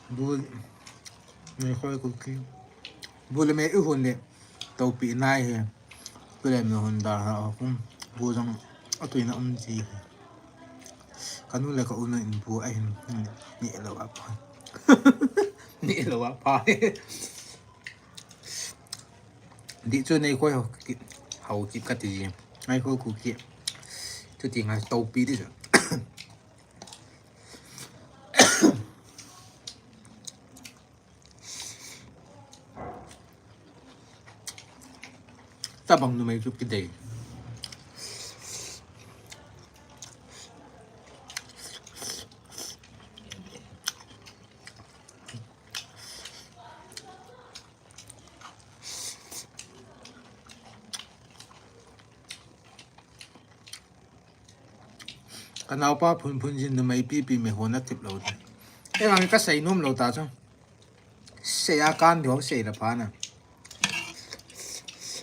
Bu, me khoi ku ki. Bu le me u hon le. Taupi nai he. Ku le me hon da ha kum. Bu jong a tui na um ji he. Ka nu le ka u nu in bu a hin. Ni lo a pa. Ni lo a pa. Di chu nei khoi ho ki, hau ki ka ti ji. Nei khoi ku ki. Chu ti ngai taupi di chu. Tabang numei chu kidei. Ka naopa phun phun jin numei pipi me hon a tip lo te. Ei vang ka sei nom lo ta chu. Sei a kan di ho sei la pha na.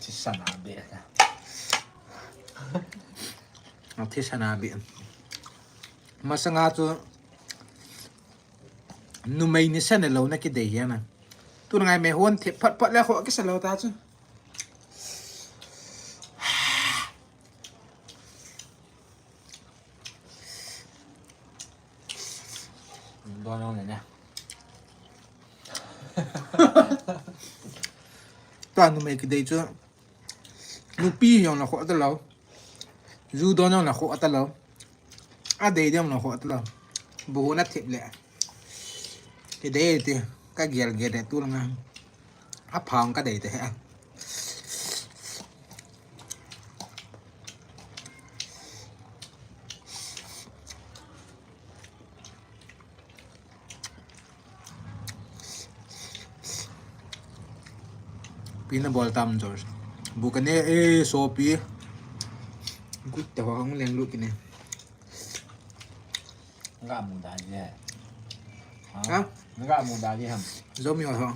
Thi sana be ta. A thi sana be. Masanga chu numei ni sana lo na kidei hi na. Tu ngai me hon thi phat phat le kho kisa lo ta chu. Don jong le ne. Tua numei kidei chu. Nupi jong la kho ta lo. Ju don jong la kho ta lo. A dei dem lo ho tlo. Bu na thip le. Ki dei ti ka gel gel le tu lo nga. A phang ka dei te he. Pina bol tam George. Bu ka ne e sopi. Good te ho hong leng lu ki ne. Nga mu da je. Ha? Nga mu da je ham. Zomi ho.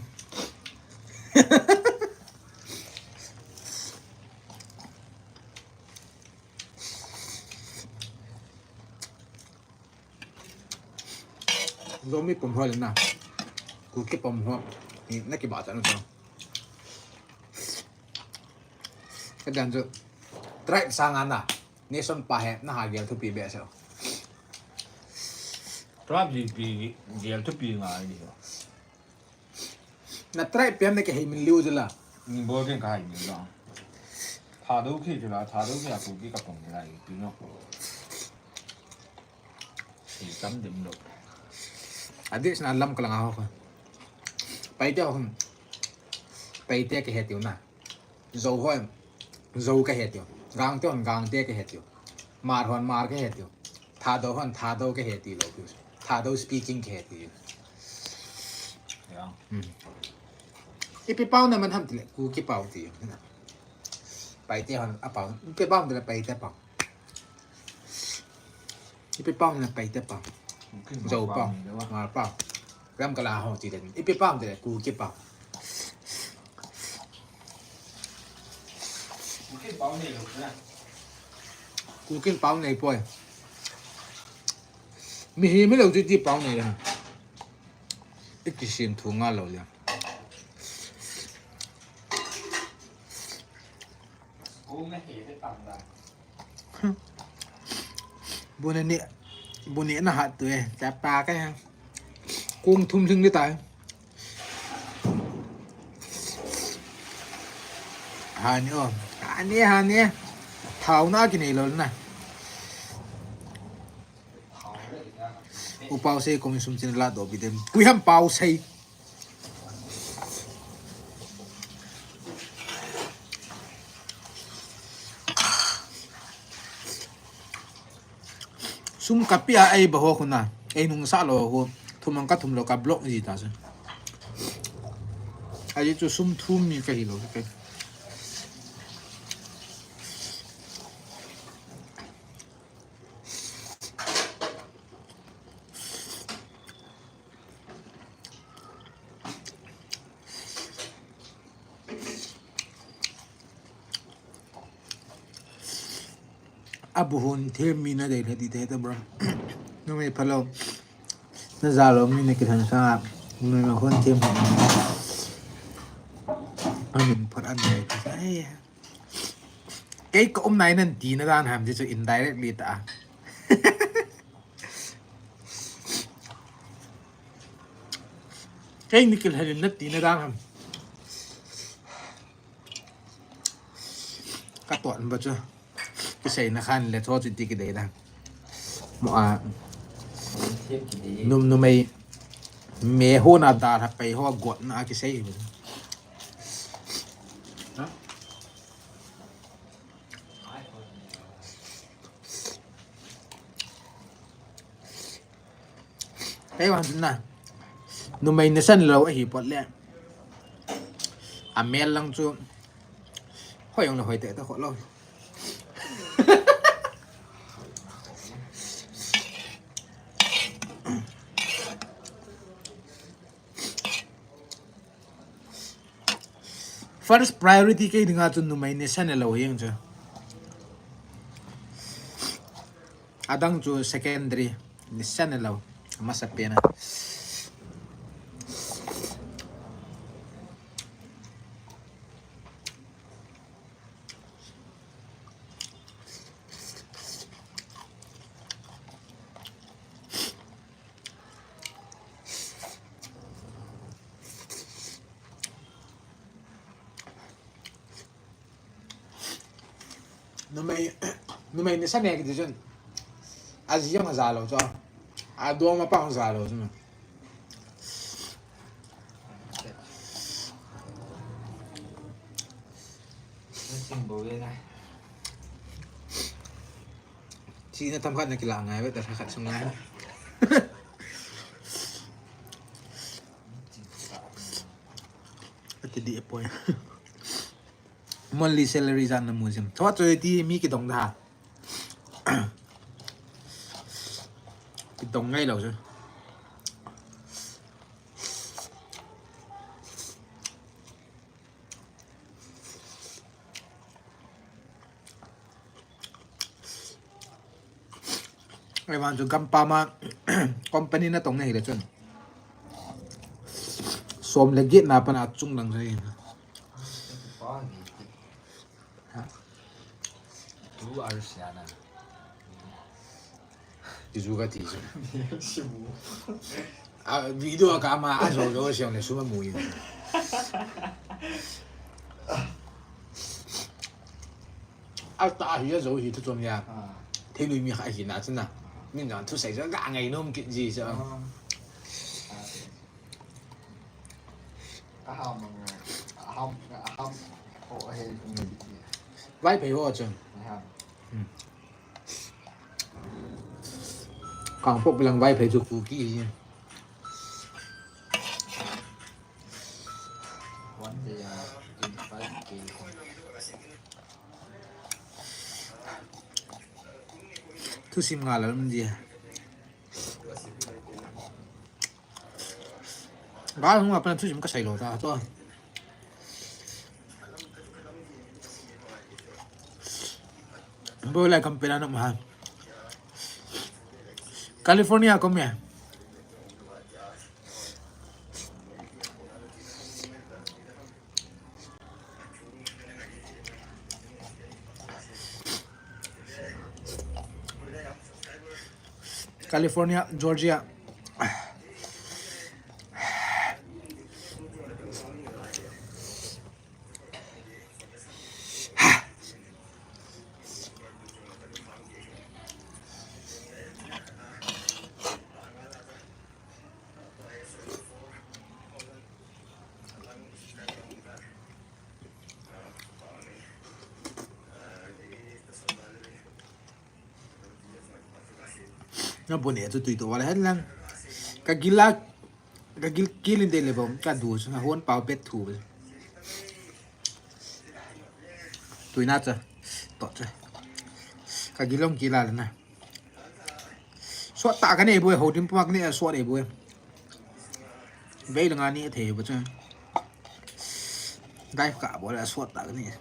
Zomi pom ho le na. Kuki pom ho. Ni na ki ba ta na to. Ka dan jo. Tribe sanga na. Nation pa he na ha gel thupi be so. Tribe ji pi gel thupi nga ni. Na tribe piam na ke hei min liu jela. Ni bol ken ka hai ni la. Thadou khi jela, Thadou khi aku ki ka pong ni lai pi no. Hi tam dem lo. Adis na lam ka langa ho ko. Paite ho. Paite ke he tiu na. Zo ho. Zo ka he tiu. Gangte hon Gangte ka he tiu. Hmar hon Hmar ka he tiu. Thadou hon Thadou ka he tiu lo. Thadou speaking ka he tiu. Ya. Hmm. Ipi pau na man ham tile, Kuki pau ti. Paite hon a pau. Ipi pau tile Paite pau. Ipi pau na Paite pau. Kuki Zo pau. Pau ni le wa. Hmar pau. Ram kala ho ti den. Ipi pau tile, Kuki pau. Kuki pau nei lo na. Kuki pau nei poi. Mi hi mi lo ti ti pau nei le. Iki sim thu nga lo le. Kung na he te tang da. Bu ne ni, bu ne na hat tu e. Cha pa ka ya. Kung thum thing ni tai. Hani o. Hani, hani. Thau na ki nei lo na. U pau sei komi sum chin la do bi dem. Kui ham pau sei. Sum ka pia ai ba ho khuna. Ei nung sa lo ho. Thum ang ka thum lo ka block ji ta se. Ai chu sum thum mi ka hi lo ka. Abu hon them mi na dei lha di te ta bro. Numei phalou. Na ja lou mi na kithan sa. Numei ma hon them. Amin phat an dei ta. Ai. Kei ka um nai nan ti na dan ham ti chu indirectly ta. Kei ni kilhen in na ti na dan ham. Ka tuan ba chu. Kisei na khan le tho chu ti ki dei dan. Mo a. Num numei. Me ho na da ha pei ho got na kisei. Kei vang na. Numei na san lo ahi pot le. A mel lang chu. Hoi ang na hoi te ta kho lo. First priority kei dinga chu numei ni san lo hi ang chu. Adang chu secondary ni san lo. Masa pena. Numei, numei ni san e kiti chun. Aji jong aja lou chu. Adom apa jong aja lou chu. Nasim bou le na. Chi na tam khat na kila ngai ve ta khat sung ngai. Ati di apoi. Monthly salary jan na mu jim. Thot choi ti mi kidong da. Kidong ngai lou chu. Ei vang chu gampam a company natong na hile chun. Som le get na pan a chung lang sai. Ha? Two hours ya na. Ti chu kati chu. Simu. A video a kama a jo jo siang le suma mu yin. A ta hi a jo hi thu chom ya. Ah. Thei lui mi kha hi na chun na. Min jan thusei jo ga ngai nom kit ji cha. Ah. Aham, aham, aham. Oh, hey. Vaiphei ho chun. Aham. Hmm. Kangpokpi lang Vaiphei chu Kuki hi. One day, uh, twenty-five K. Thusim nga la lam ji. Ba hung apa thusim ka sai lou ta to. Bo lai kam pela na ma. California kom ya. California, Georgia. Na bun e chu tui to wala hen lang. Ka gila, ka gil kilin de le bom, ka du chu, na hon pau bet thu. Tui na cha, to cha. Ka gilong kila le na. Suat ta ka nei boi, ho dim puak nei suat nei boi. Vei langa ni thei boi chun. Dive ka boi la suat ta ka nei.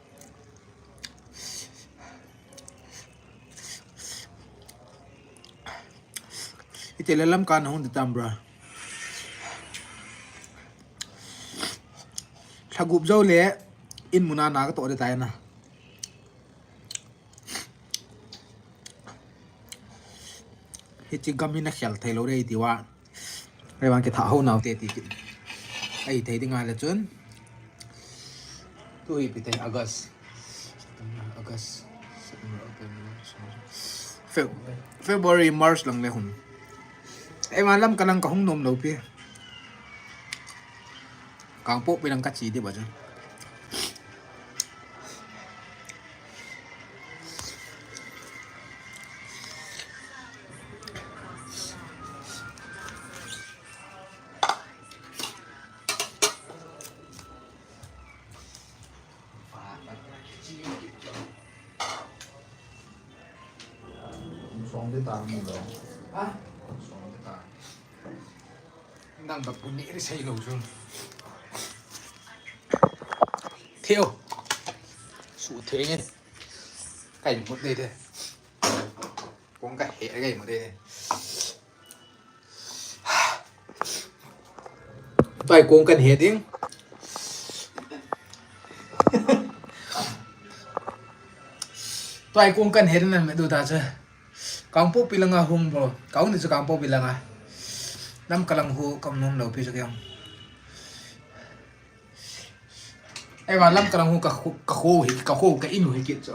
Ite le lam ka na hung di tam bra. Thagup jo le in muna na ka to de tai na. Hichi gam hi na khel thei lo re ti wa. Re bang ki tha ho nau te ti ki. Ai thei ding a le chun. Tu hi pi te August. September, August. September, October, November, December. Feb-, February, March lang le hun. Ei ma lam ka lang ka hung nom lo pi. Kangpokpi lang ka chi di ba chun. Song de ta mu lo. Ha? Song de ta. Nang ba puni ri sai lo chu. Theo. Su the nge. Kai mut de de. Kong ka he kai mut de de. Tua hi kong kan he ding. Tua hi kong kan he ding nan me du ta chu. Kangpokpi langa hung bro. Ka hung ni chu Kangpokpi langa. Nam ka lang hu kam nom lo pi chu kiang. Ei va lam ka lang hu ka khu, ka khu hi, ka khu ka inu hi kit chu.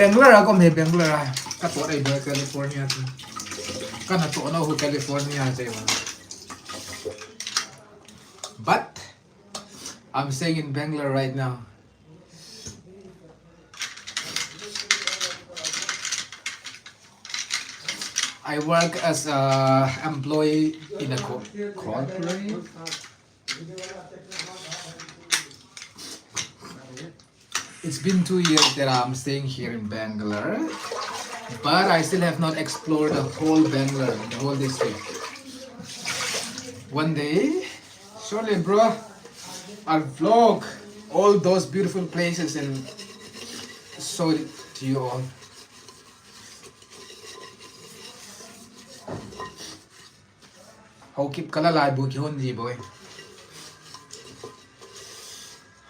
Bangalore a ka um hi, Bangalore a. Ka toh ei California chu. Ka na toh nau hi California chu. But I'm staying in Bangalore right now. I work as a employee in a co- corporate. It's been two years that I'm staying here in Bangalore, but I still have not explored the whole Bangalore, the whole district. One day, surely, bro, I'll vlog all those beautiful places and show it to you all. Haokip ka la lai bu kihon ji boi.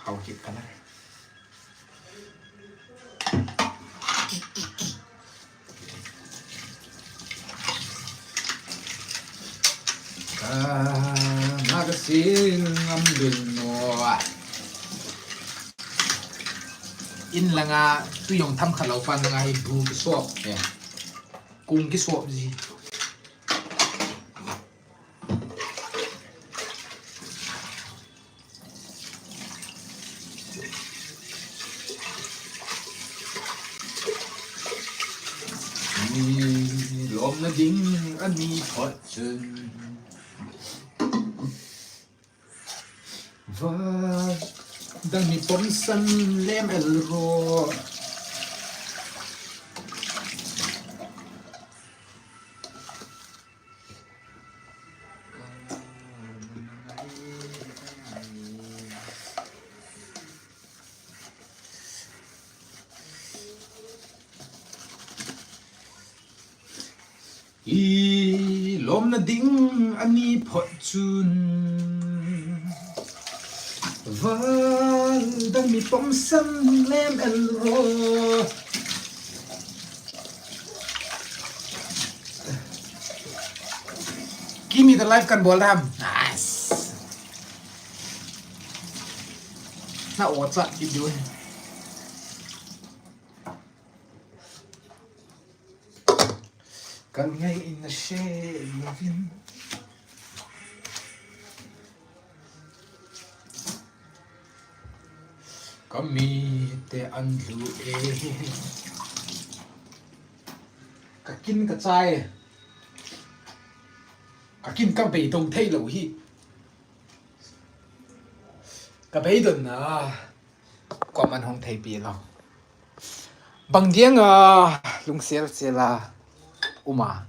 Haokip ka la. Ka na ka sin ngam dun no. In langa tu jong tham kha lo pan nga hi bu kisop. Kung kisop ji. Ni lom na ding ani phot chun. Va dang ni pom san lem el ro. I lom na ding ani phot chun. Val dang mi pom san lem el ro. Kimi the life kan bol ram. Nice. Na o chat ki du. Kan ngai in na she lovin. Ka mite an lu e. Ka kin ka chai. Ka kin ka beidong thei lo hi. Ka beidon na. Koman hong thei pi lo. Bang diang a lungsel sel a uma.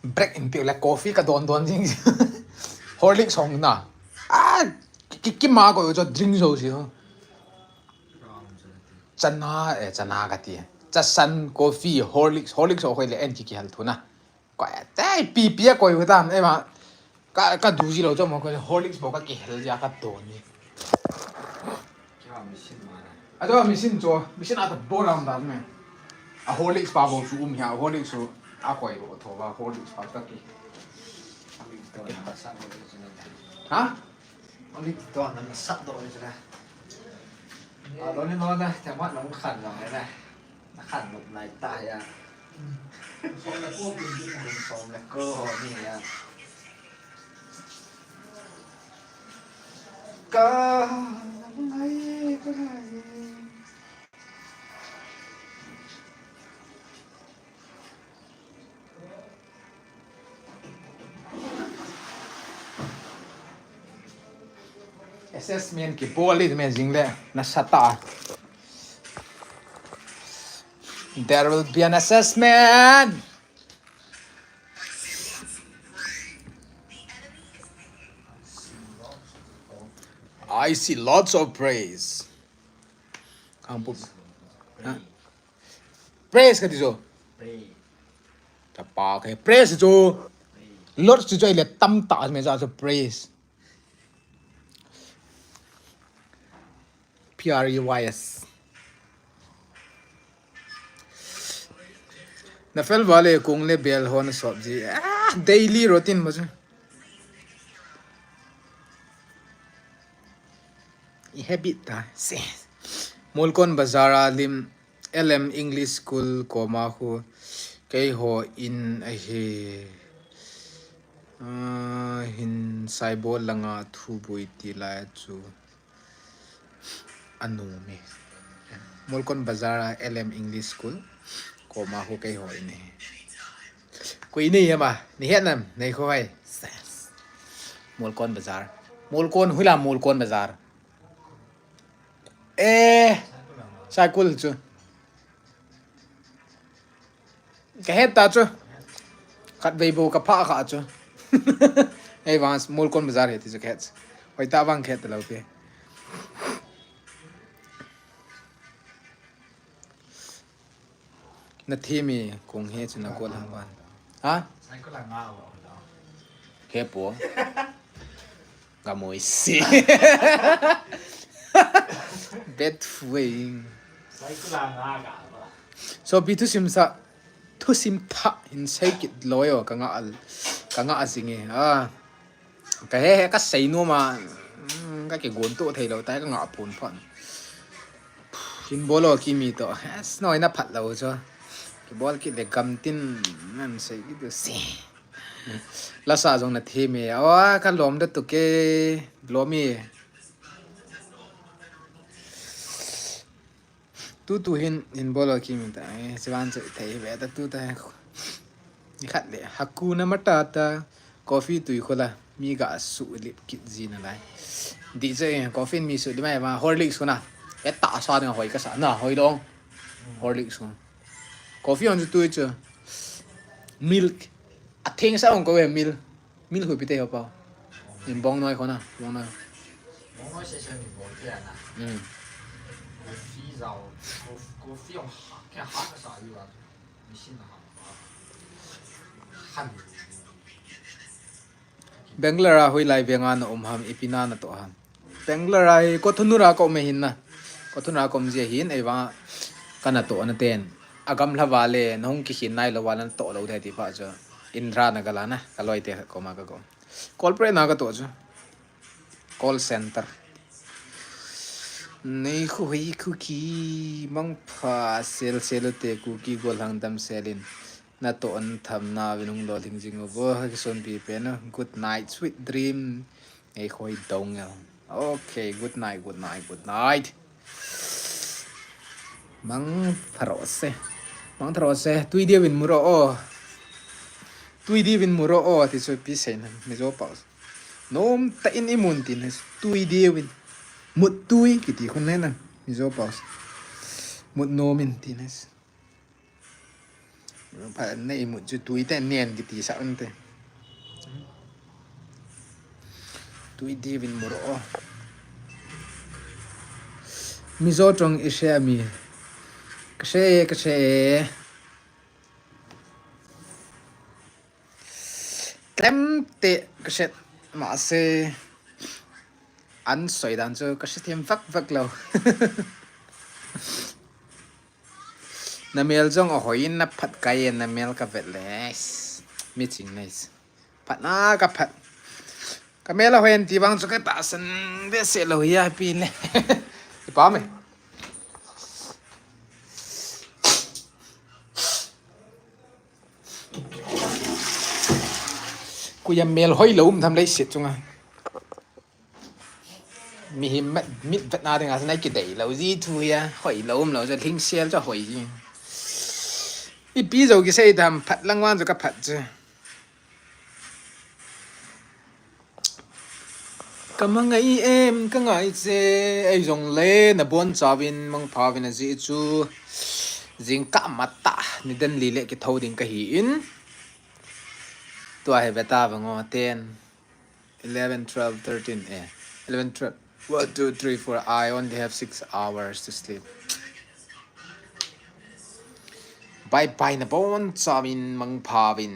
Break in piu le coffee ka don don jing. Horlicks hong na. Ah, ki ki ma ko jo drink jo si ho. Chana, eh, chana ka ti. Chasan, coffee, Horlicks, Horlicks ho khoi le en ki ki hal thu na. Ko e te pi pi a koi u tam, ema. Ka, ka du ji lo chu mo ko Horlicks bou ka kihel ji a ka don ji. Kya machine mara? A chu machine chu, machine a ta bou lam dan me. A Horlicks pa bou chu um hi a, Horlicks chu a koi bou tho ba, Horlicks pa ka ki. Ha? Oli to na na sat do ni chu na. A lo ni lo na, te ma na khan lo ni na. Na khan lo nai ta ya. Som le ko ni ya. Ka ngai, ka ngai. Assessment ki bol le me jing le na sata. There will be an assessment. I see lots of praise. Ang pu-, ha? Praise ka ti chu. Praise. Tapa ka praise chu. Praise. Lots chu chu le tam ta me chu praise. P R E Y S. Nafel vale kung le bel hon sop ji. Ah, daily routine mo chu. I habit ta. Se. Molkon Bazar a lim L M English School koma khu keiho in ahi. Ah, hin Saibol langa thubui ti lai chu. Anu mi. Molkon Bazar a L M English School koma khu keiho in ahi. Koi nei hema, nei het nam, nei kho hai. Molkon Bazar. Molkon hula Molkon Bazar. Eh, Saikul chu. Ka het ta chu. Khat vei bou ka pha kha chu. Ei vang Molkon Bazar he ti chu ka het. Hoi ta vang ka het ta lo pe. Na thi mi kung he chu na ko lang ban. Ha? He po. Ka moi si. Bet fuing. So bi thusim sa, thusim tha hin sei kit loi o ka nga al, ka nga a zinge. Ah. Ka he he ka sei nu ma, mm, ka ke gon to thei lo tai ka nga pun phan. Hin bolo ki mi to. Es noi na phat lo cho. Ki bol ki le gam tin nan sei ki tu si. La sa jong na thi mi. Awa ka lom da tu ke. Lom mi. Tu tu hin, hin bolo ki mi ta. Eh, sivan che thei ve ta tu ta. Ni khat le. Hakuna Matata. Coffee tui khola. Mi ga su lip kit ji na lai. Di che coffee mi su di mai ma Horlicks khuna. E ta sa na hoi ka sa. Na hoi dong. Horlicks khuna. Coffee on tui che. Milk. A theng sa on ko ve milk. Mil hui pi te ho pau. In bong noi khona, bong noi. Bong noi se se ni bong te ana. Hmm. Coffee zao, cof-, coffee ong ha, ke ha ka sa yu a. Machine ha. Han. Bangalore a hoilai veng a na um ham, ipi na na to ham. Bangalore a hi Kothanur a ka um e hin na. Kothanur a ka um ji hin, ei vang a ka na to na ten. A gamla vale, na hung kikhin nai lo vale na to lo thei ti pa chu. Indira na ka la na, ka loi te koma ka ko. Call pre na ka to chu. Call center. Nei khu hei khu ki mangpha sel sel te khu ki gol hang dam selin. Na to an tham na vinung lo thing jing u bo ha ki son pi pe na. Good night, sweet dream. Ei khoi dong el. Okay, good night, good night, good night. Mang pharo se. Mang pharo se. Tui dia vin muro o. Tui dia vin muro o. Ti so pi se na. Mi jo pa. Nom ta in imun tin. Tui dia vin. Mut tui kiti khun ne na. Mi jo pa. Mut nom in tin. Pha nei mut chu tui te nen kiti sa un te. Tui dia vin muro o. Mizo tong i se mi. Ka se, ka se. Klem te ka se ma se. An soi dan chu ka se them vak vak lo. Na mel jong a hoi in na phat kai e, na mel ka vet le. Mi ching nice. Phat na ka phat. Ka mel a hoi in ti bang chu ka ta san ve se lo ya pi le. Ipa me. Kuya mel hoi lo um tham lei se chunga. Mihem mit, mit vet na dinga, na kidei lo ji thu ya, hoi lo um lo, jo hling sel jo hoi ji. Ipi jo kisei dam, phat lang wan jo ka phat je. Ka mangai em, ka ngai je, ei jong le, na bon chauvin, mang pha vin a ji chu. Jing ka mata, ni den li le ki tho ding ka hi in. Tua he beta vango ten. Eleven, twelve, thirteen, eh. Eleven, twelve. One, two, three, four. I only have six hours to sleep. Bye bye, na bon chauvin, mang pha vin.